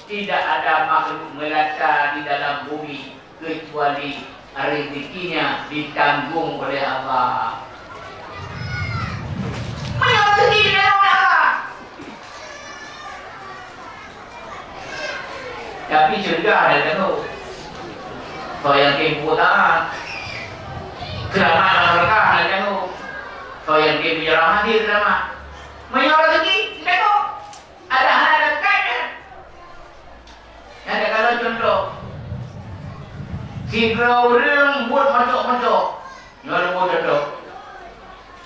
Tidak ada makhluk melata di dalam bumi kecuali rezekinya ditanggung oleh Allah. Meunyoe rezeki ditanggung oleh Allah, tapi syeuruga hana ditanggung. Soe nyang tem peubuet taat, seulamat lam neuraka hana ditanggung. Soe nyang tem peujarahat hana seulamat. Meunyoe rezeki ditanggung. Ada hana dekat nyan. Nyan takalon cuntoh. Sidroe ureuëng buet mocok-mocok. Nyoe lôn buet cuntoh.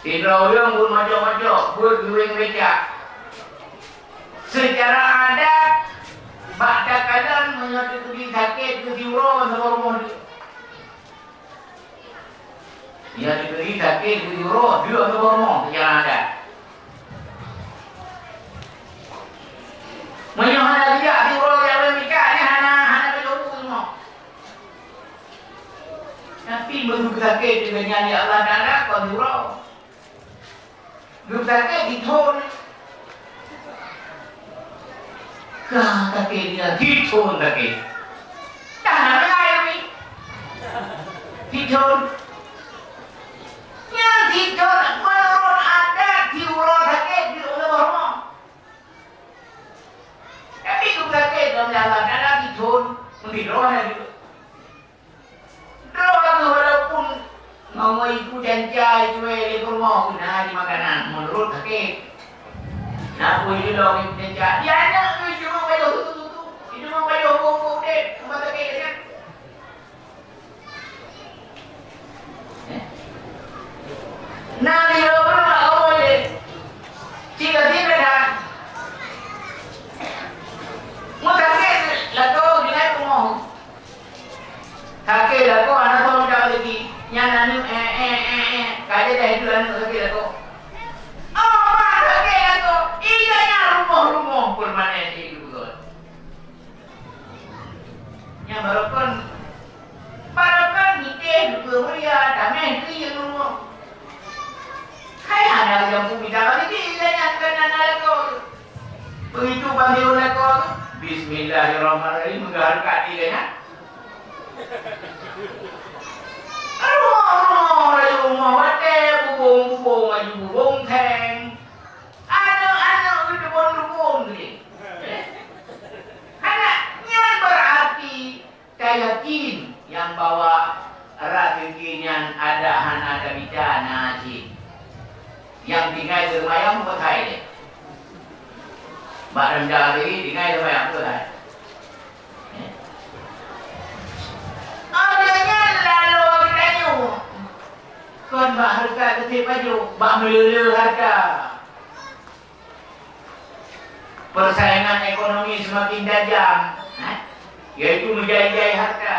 Sidroe ureuëng buet mocok-mocok, buet geuweng becak. Seucara adat, bak takalon meunyoe teukeudi sakét keu siuroe saboh rumoh. Nyang dibri sakét beujuroh deuek ateueh rumoh seucara adat. Meunyoe hana geujak siuroe jak lôn mita, nyan hana, hana beujuroh rumoh. Tapi meunyoe sakét deungon nyan, ya Allah Taala, kon siuroe. Geutakét dithon. Ka takét nyan dithon takét. Dah na meungai kami. Dithon. Nyan dithon meunurot adat di uroe takét di uroe horeumat. Tapi geutakét lom jalan adat dithon. Meusidroe na jeuet. Droe geuh walaupun ngon ibu janca cué lé peurumoh geuh na di makanan, meunurot sakét. Na peue jilong ibu janca, di aneuk geuh cuma pajoh tutu-tutu, di cuma pajoh boh-boh udép, tambah sakét nyan. Eh? Na di lôn bak kamoe lé. Cit ka cit ka that. Meusakét lakoe geuh na i peurumoh. Sakét lakoe hana soe mita rezeki. Nyan aneuk, eh, eh, eh, eh. Ka jadeh dua aneuk sakét lakoe. Oh, ma sakét lakoe. Iya nyan rumoh-rumoh permanen di dugon. Nyan barokon, barokon niteh dugo mulia, tameh di rumoh. Hai hana jampu mita rezeki, iya nyan keunan lakoe. Begitu panggil lakoe tu, "Bismillahirrahmanirrahim," meugaharkat di gaya. Rumoh-rumoh laju rumoh watèe, bubông-bubông laju bubông thèng. Aneuk-aneuk geutubông-tubông teuh. Nyang bawa raseuki nyan adak hana tabita na cit. Nyang tinggai di rumoh ayam bukai deh. Bak rendah tadi tinggai di rumoh ayam bukai. Ada nyan lalu geutanyoe. Kon bak hareuta geutanyoe pajoh, bak meulele hareuta. Persaingan ekonomi semakin tajam, eh, yaitu meujai-jai hareuta.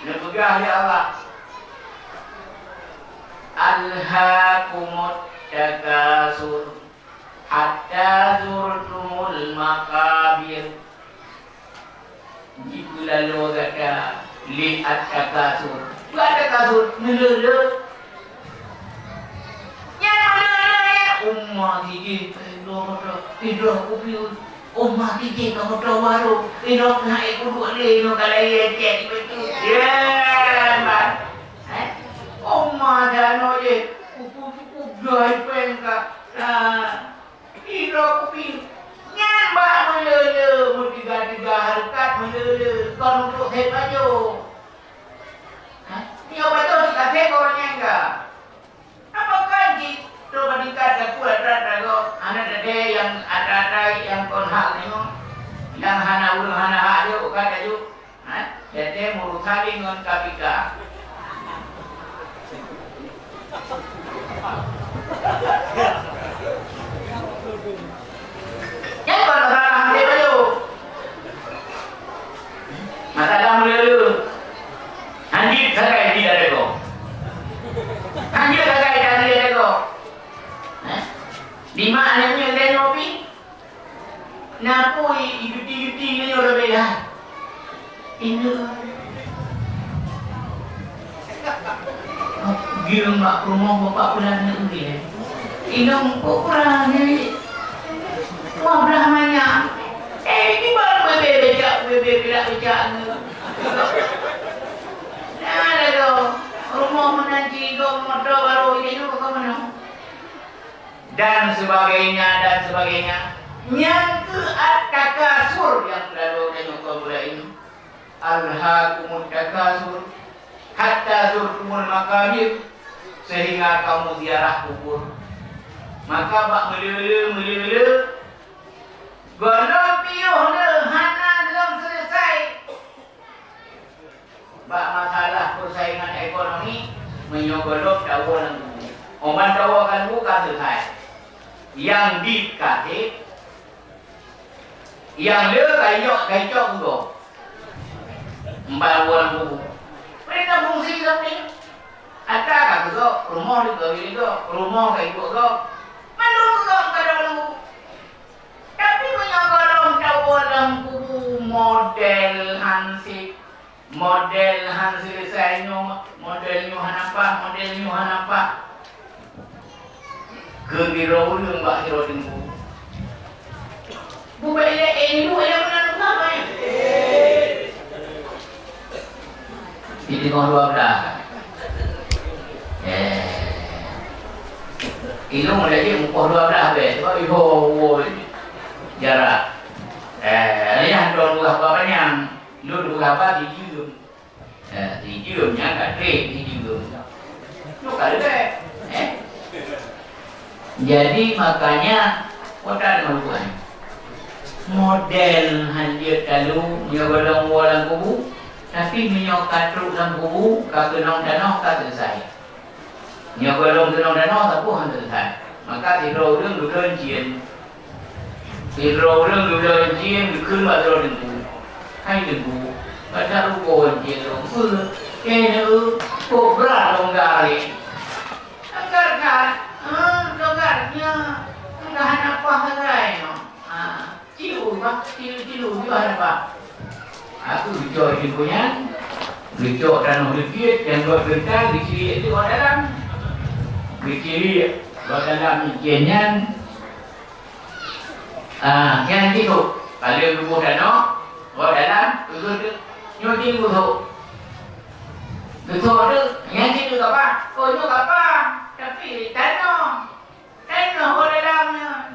Neupeugah lé Allah, "Alhaakumut takatsur, hatta zurtumul maqabir." Jipeulalo gata lé at-takasur. Peue at-takasur? Meulele. Nyan meulele nyan. Uma sijih, eh, dua moto, eh, dua kupion. Uma sijih ka moto baru. Eh, dua na ék kuduek lé, inoe ka lahé cék di situ. Ya, ban. Eh? Uma janoe jih, kupu cukup jai péng ka. Ah. Sidroe kupion. Nyan bak meulele, meutiga-tiga hareukat meulele, kon untuk sép pajoh. Hah? Nyoe pajoh di até keu ureueng nyang ka. Apa kan jih, trok bak tingkat sapeue atra-atra gob, hana teuntèe nyang atra-atra nyang kon hak nyoe, nyang hana ureueng hana hak jih, ukat laju. Hah? Teuntèe meurusan lé ngon K P K. Nyan kon masalah hanté bayu. Masalah meulele. Hanjeuet sagai di até gob. Hanjeuet sagai di até gob. Hah? Di ma aneuk nyoe lé nyoe pih? Na peue iguti-guti meunyoe leubeh dah? Inong. Gieng bak rumoh bapak pula aneuk nyoe. Inong kok kurang ni? Wah, belah manyak. Eh, di baru bebe becak, bebe pilak becak ni. Nah, lalu rumoh meunan jigoe moto baru ini tu ke mana? Dan sebagainya, dan sebagainya. Nyang keu at-takasur nyang teulalu tanyoe kaum muslimin. Alhaakumut takasur hatta zurtumul maqabir, sehingga kamu ziarah kubur. Maka bak meulele-meulele, gohlom piôh le hana lom selesai. Bak masalah persaingan ekonomi, meunyoe gohlom tawoe lam kubu. Óh ban tawoe lam kubu ka seuhai. Nyang dit ka sép, nyang le ka icok, ka icok keu gob. Ban woe lam kubu. Peue na fungsi lom nyoe? Atra ka keu gob, rumoh dikeue lé gob, rumoh ka icok gob. Mandum keu gob ka lam kubu. Tapi meunyoe gohlom tawoe lam kubu model hansip, model han selesai nyoe, model nyoe hana paih, model nyoe hana paih. Keu biro ureueng bak sidroe teungku. Bubek ilée, eh, ibu ilée meunan ulama, eh. Di teungoh dua blah. Eh. Ilung lagée mupoh dua blah beh, sebab iho woe jarak. Eh, nyan droe dua haba panyang. Lôn dua haba dijeuem. Eh, dijeuem nyan ka treb, dijeuem. Nyoe ka leubeh, eh? Jadi, makanya, kota deungon bukan. Model han jeuet talu, nyoe golom woe lam kubu, tapi meunyoe ka trok lam kubu, ka keunong tanoh, ka selesai. Nyoe golom keunong tanoh, sapeue han selesai. Maka sidroe ureueng geubloe cien. Sidroe ureueng geubloe cien geukheun bak sidroe teungku. Hai teungku, gata rugoe cien lôn peue? Keuneuk kok brat lôn garéh. Longgar that, eh, longgar nyoe. Enggak hana paih sagai nyoe. Ha, cilu bah, cilu-cilu juga hana paih. Aku geucok teungku nyan, geucok tanoh dikit, nyang buet geuntang, geuciliek di bawah dalam. Geuciliek bawah dalam ijen nyan. Ah, nyan cit tu. Ka lheueh geuboh tanoh, bawah dalam, geucok tu. Nyoe cit geucok. Geucok tu, nyan cit tu kapah. Oh, nyoe kapah. Tapi tanoh. Tanoh bawah dalam nyan.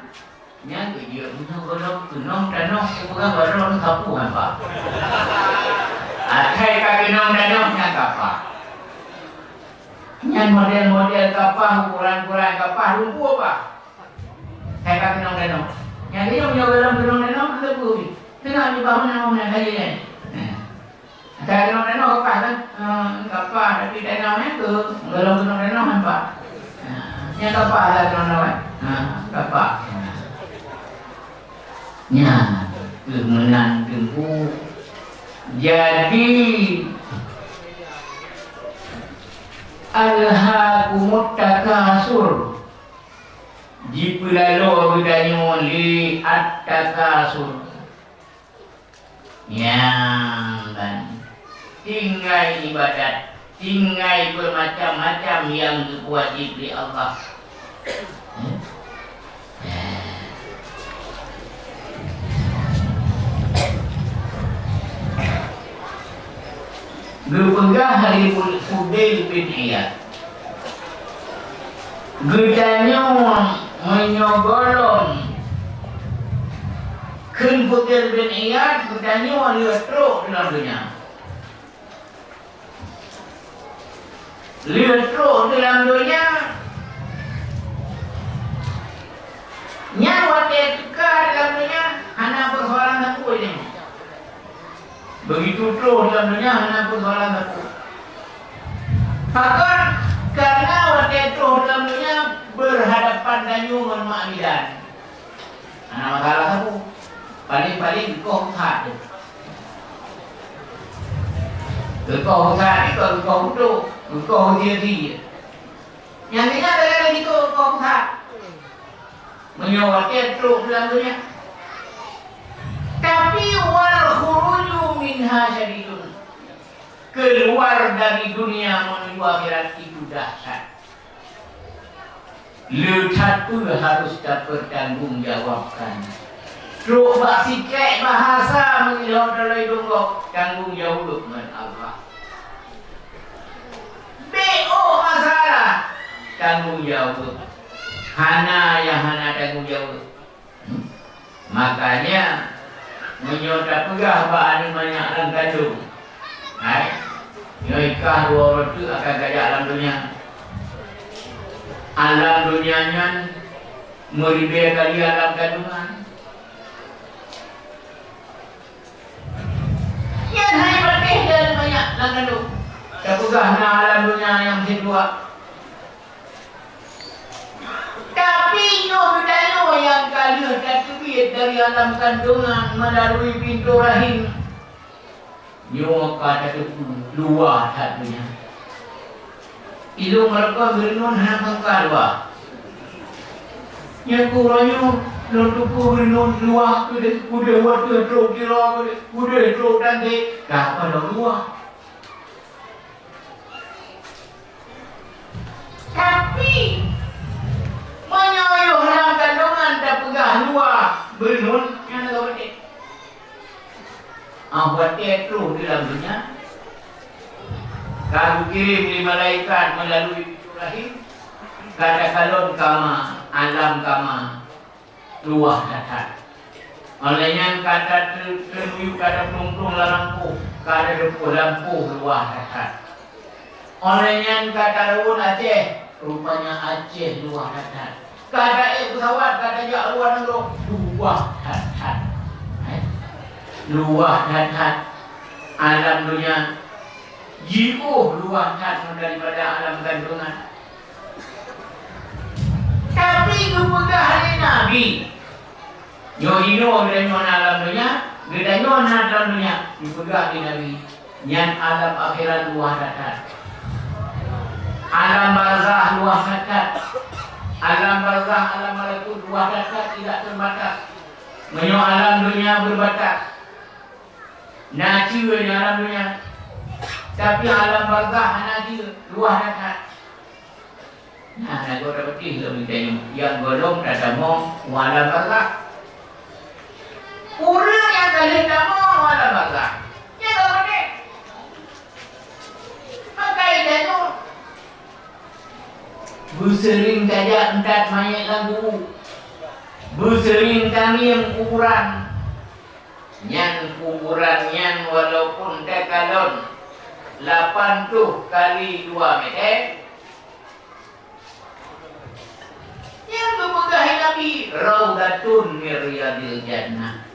Nyan keuh jeuet meunyoe gohlom keunong tanoh, kupeugah bak droeneuh sapeue han paih. Asai ka keunong danau nyan kapah. Nyan model-model kapah, ukuran-ukuran kapah, lumpu apa? Asai ka keunong danau. Nyan dia meunyoe dalam keunong danau, hana peue. Tengok di bawah nama mana kali kan? Nah. Asai keunong danau kapah kan? Eh, kapah, tapi danau nyan tu, dalam keunong danau nampak. Nah, nyan kapah lah keunong danau kan? Nah, kapah. Nah. Nyan, keu meunan teungku. Jadi, alhaakumut takatsur, jipeulaloe geutanyoe lé at-takatsur. Nyan ban. Tinggai ibadat, tinggai beumacam-macam nyang geupeuwajéb lé Allah. Geupeugah lé Fudail bin Iyad, geutanyoe meunyoe gohlom kheun Fudail bin Iyad, geutanyoe lheueh trok lam donya. Lheueh trok di lam donya, nyan watée teuka di lam donya, hana peusoalan sapeue nyan. Begitu trok di lam donya, hana peusoalan sapeue. Pakon? Karena watée trok di lam donya, berhadapan tanyoe ngon mak bidan. Hana masalah sapeue. Paléng-paléng geukoh that. Geukoh that ni kon geukoh udok, geukoh usie-usie. Nyang ingat lagée nyan geukoh that. Meunyoe watée trok lam donya. Tapi wal khuruju minha syadidun. Keluar dari dunia menuju akhirat itu dahsyat. Le that peue harus tapertanggungjawabkan. Trok bak sikrek bahasa meunyoe teuloe dong gob, tanggong jaweueb ngon Allah. Bék ôk masalah, tanggong jaweueb. Hana nyang hana tanggong jaweueb. Makanya, meunyoe tapeugah bak aneuk manyak lam kandong, hai, nyoe kah dua uroe teuk akan kajak lam donya. Alam donya nyan meuribée kali alam kandongan. Nyan hai patéh lé aneuk manyak lam kandong. Tapeugah na alam donya nyang meusidroe. Tapi nyoe geutanyoe nyang ka lheueh tateubiet dari alam kandongan meulalu pintoe rahim, nyoe ka tateupeue luwah that donya. Ilôn meureuka geureunun hana sangka luwah. Nyan keuh uroe nyoe lôn teupeue geureunun luwah keudeh, udeh watée trok kira keudeh, udeh trok tangke, ka padub luwah. Tapi, meunyoe yoh lam kandongan tapeugah luwah beunun, nyan lagée watée. Ah, watée troh di lam donya, ka geukirém lé malaikat meulalu pintoe rahim, ka takalon kama, alam kama. Luwah that-that. Óh lheueh nyan ka tateu-, teumiyueb, ka taplueng-plueng lam lampôh, ka tateupeue lampôh luwah that-that. Óh lheueh nyan ka tarawon Aceh, rupanya Aceh luwah that-that. Ka taék peusawat, ka tajak luwa nanggroe, luwah that-that. Eh? Luwah that-that. Alam donya jiôh luwah that ngon daripada alam kandongan. Tapi geupeugah lé Nabi, nyoe jinoe geutanyoe na lam donya, geutanyoe na lam donya, geupeugah lé Nabi, nyan alam akhirat luwah that-that. Alam barzakh luwah that-that. Alam barzakh, alam malakut luwah that-that, tidak terbatas. Meunyoe alam donya berbatas, na ceue di alam donya, tapi alam barzakh hana ceue, luwah that-that. Nah, na goe tapeugah lom geutanyoe, nyang gohlom tatamong u alam barzakh. Ureuëng nyang ka lheueh tamong u alam barzakh, nyan ka maté. Maka geutanyoe beuseuring tajak meutat manyét lam kubu, beuseuring tangieng kuburan. Nyan Kuburan nyan walaupun takalon lapan ploh kali dua meter, nyang geupeugah Nabi, "Raudhatun min riyadil jannah."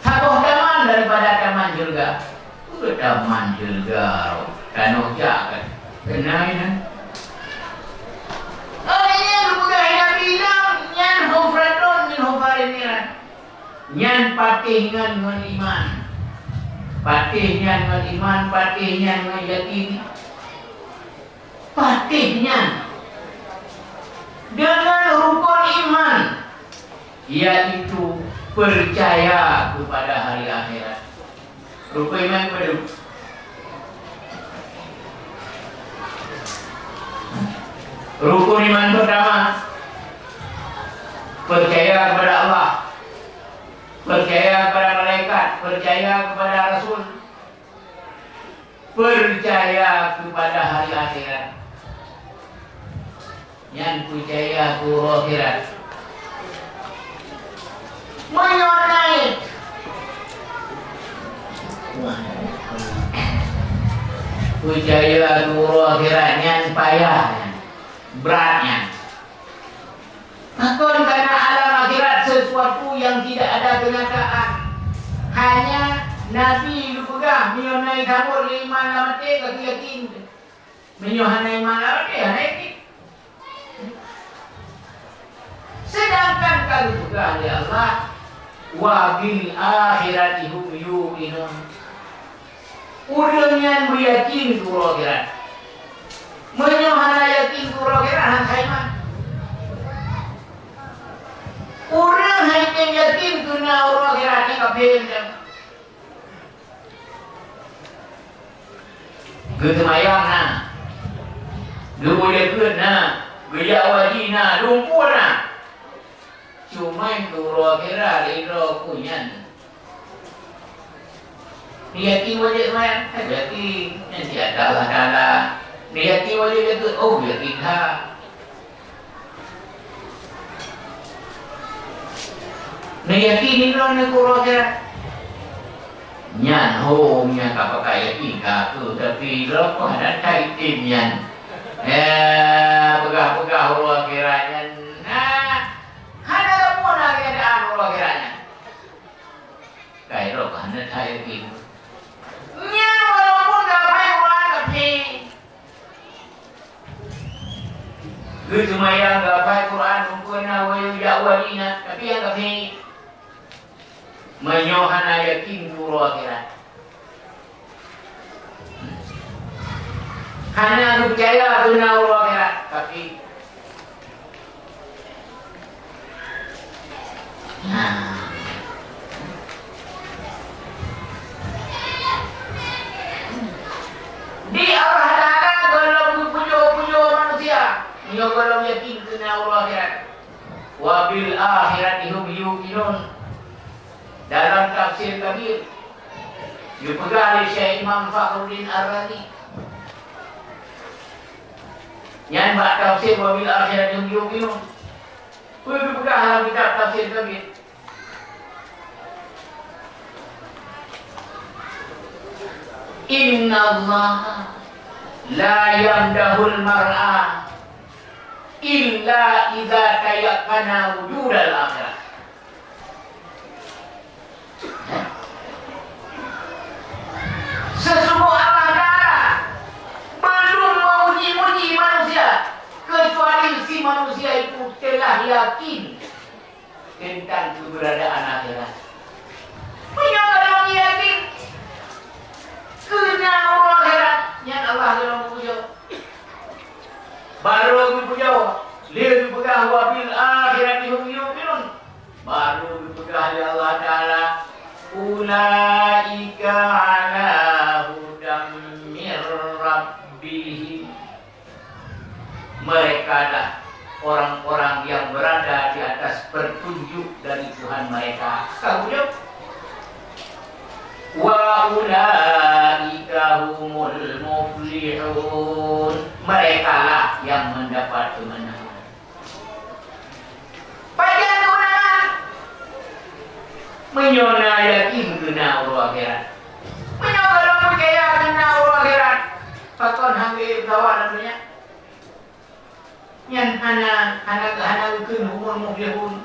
Saboh taman daripada taman syeuruga. Peue taman syeuruga, tanoh jak kan? Keunan nyan. Oh, nyang geupeugah Nabi nyan, nyan hufratun min hufarin niran. Nyan patéh nyan ngon iman. Patéh nyan ngon iman, patéh nyan ngon yakin. Patéh nyan deungon rukon iman, yaitu percaya kepada hari akhirat. Rukon iman kepada Rukun iman pertama, percaya kepada Allah, percaya kepada malaikat, percaya kepada rasul, percaya kepada hari akhirat. Nyan percaya keu uroe akhirat. Meunyoe naik, percaya keu uroe akhirat nyan payah nyan, brat nyan. Pakon, karena alam akhirat sesuatu yang tidak ada kenyataan. Hanya Nabi geupeugah, meunyoe naik kabur lé iman lam até, ka yakin. Meunyoe hana iman lam até, hana yakin. Sedangkan ka geupeugah lé Allah, "Wa bil akhirati hum yuqinun." Ureuëng nyan beuyakin keu uroe akhirat. Meunyoe hana yakin keu uroe akhirat, hana iman. Ureuëng hai tem yakin keu na uroe akhirat, nyan kafé macam. Geuseumayang na, geupeubuet na, geujak haji na, lumpoe na. Cuma keu uroe akhirat, lé droe keu nyan. Niyati wajéb seumayang, niyati nyan siat Allah Taala. Niyati wajéb jakeut, oh, yakin that. Neuyakin droeneuh keu uroe akhirat. Nyan hom nyang ka pakai yakin ka aku, tapi droe hana that item nyan. Ya, peugah-peugah uroe akhirat nyan. Nah, hana lom pun keadaan uroe akhirat nyan. Kai droe hana that yakin. Nyan walaupun ka hafai Quran, tapi geuseumayang, geuhafai Quran, mungkén na wayang jak wali na, tapi nyang kafé meunyoe hana yakin keu uroe akhirat. Hana geupeucaya keu na uroe akhirat, tapi Nah. Di Allah Taala gohlom geupujoe-pujoe manusia, meunyoe gohlom yakin keu na uroe akhirat. Wa bil akhirati hum yuqinun. Dalam Tafsir Kabir, geupeugah lé Syekh Imam Fakhruddin Ar-Razi. Nyan bak tafsir wa bil akhirati hum yuqinun. Peue geupeugah lam kitab Tafsir Kabir? "Innallaha la yamdahul mar'a illa idza tayaqqana wujudal akhirah." Sesungguh Allah Taala belum memuji-muji manusia kecuali si manusia itu telah yakin tentang keberadaan akhirat. Meunyoe gohlom yakin keu na uroe akhirat, nyan Allah gohlom pujoe. Barô geupujoe, lheueh geupeugah, "Wa bil akhirati hum yuqinun." Barô geupeugah lé Allah Taala, "Ulaika ala hudam mir rabbihim." Merekalah orang-orang yang berada di atas petunjuk dari Tuhan mereka. Ka geupujoe? "Wa ulaika humul muflihun." Merekalah yang mendapat kemenangan. Pajan keumenangan? Meunyoe na yakin keu na uroe akhirat. Meunyoe gohlom peucaya keu na uroe akhirat, pakon han geuék peugawat lam donya? Nyan hana, hana, hana geukheun umur muplihun.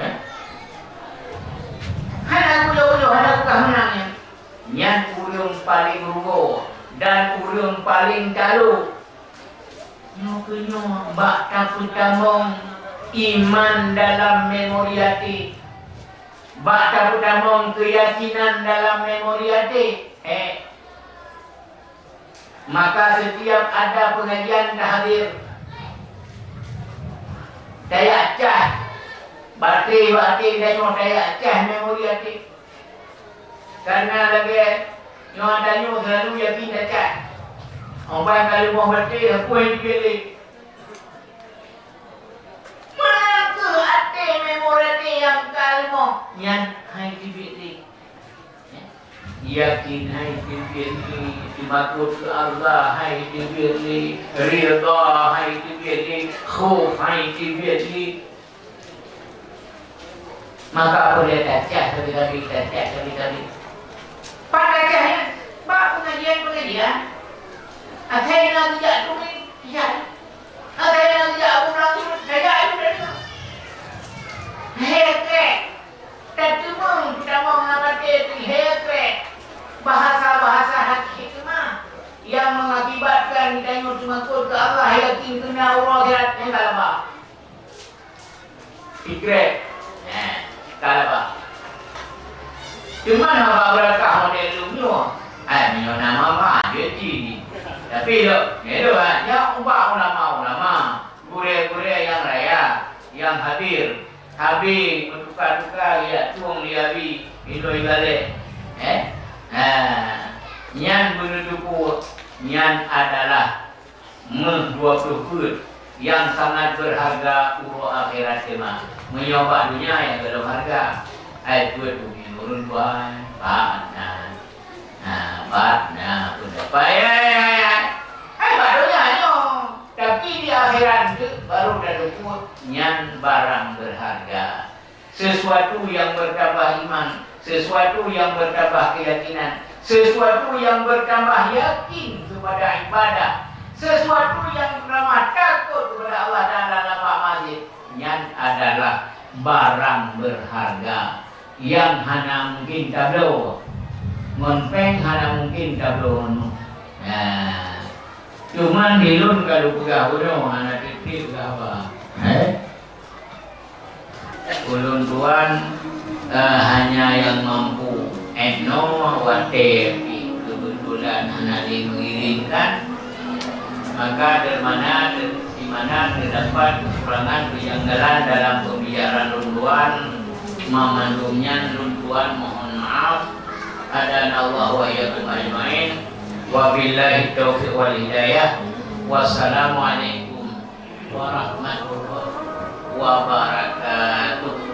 Eh? Hana guyôh-guyôh, hana peugah meunang nyan. Nyan ureuëng paleng rugoe dan ureuëng paleng talo. Nyoe keuh nyoe bak tapeutamong iman dalam memori até. Bak tapeutamong keuyakinan dalam memori até. Eh. Maka setiap ada pengajian tahdir, tajak cah, batée-batée tanyoe tajak cah memori até. Karena lagée nyoe tanyoe selalu yakin tacah. Oban ka leumoh batée, hapus teubiet lé. Meunan kheueh até memori até nyang ka leumoh, nyan hai teubiet lé. Yakin hai teubiet lé, teumakot keu Allah hai teubiet lé, ridha hai teubiet lé, khof hai teubiet lé. Maka peue lé tacah sabe-sabe, tacah sabe-sabe. Pat tacah nyan? Bak pengajian-pengajian. Asai na geujak tueng, jijak. Asai na geujak abu blang, jijak. Hai, oke. Tateumeung teutamong lam até teuh hék-rék bahasa-bahasa hak hikmah nyang mengakibatkan geutanyoe teumakot keu Allah, yakin keu na uroe akhirat nyang ka laba. Pikrek. Nah, ka laba. Cuma haba beurakah model lôn nyoe. Hai, meunyoe na mama, jeuet jih. Tapi lôn, nyoe lôn, nyoe ubak ulama-ulama, gurée-gurée nyang raya, nyang hadir. Habéh meutuka-tuka geujak tueng lé Abi, iloi balek. Eh? Ha. Nyan beuneuteupeu, nyan adalah méuh dua ploh peuet nyang sangat beurharga uroe akhirat teuma. Meunyoe bak donya nyang gohlom harga, ai peuet bumi nurun tuan, bak na. Ha, bak na peudapat. Hai, hai, hai, hai. Hai, bak donya nyoe. Tapi di akhirat tu baru tateupeue nyan barang beurharga. Sesuatu yang bertambah iman, sesuatu yang bertambah keyakinan, sesuatu yang bertambah yakin kepada ibadah, sesuatu yang bertambah takut kepada Allah Taala dan Pak Masjid, nyan adalah barang berharga. Nyang hana mungkin tabloe ngon péng, hana mungkin tabloe ngon méuh. Nah, cuman di lôn ka lôn peugah bunoe hana tieb-tieb peugah haba. Eh? Ulôn tuan, eh, hanya nyang mampu. Enoe watée pih keubeutulan hana lé meuiringkan, maka di mana, di mana teudapat kekurangan, kejanggalan dalam pembicaraan lôn tuan, mamandum nyan lôn tuan mohon maaf. Hadanallahu wa iyyakum ajmain. Wabillahi taufiq wal hidayah. Wassalamualaikum warahmatullahi wabarakatuh.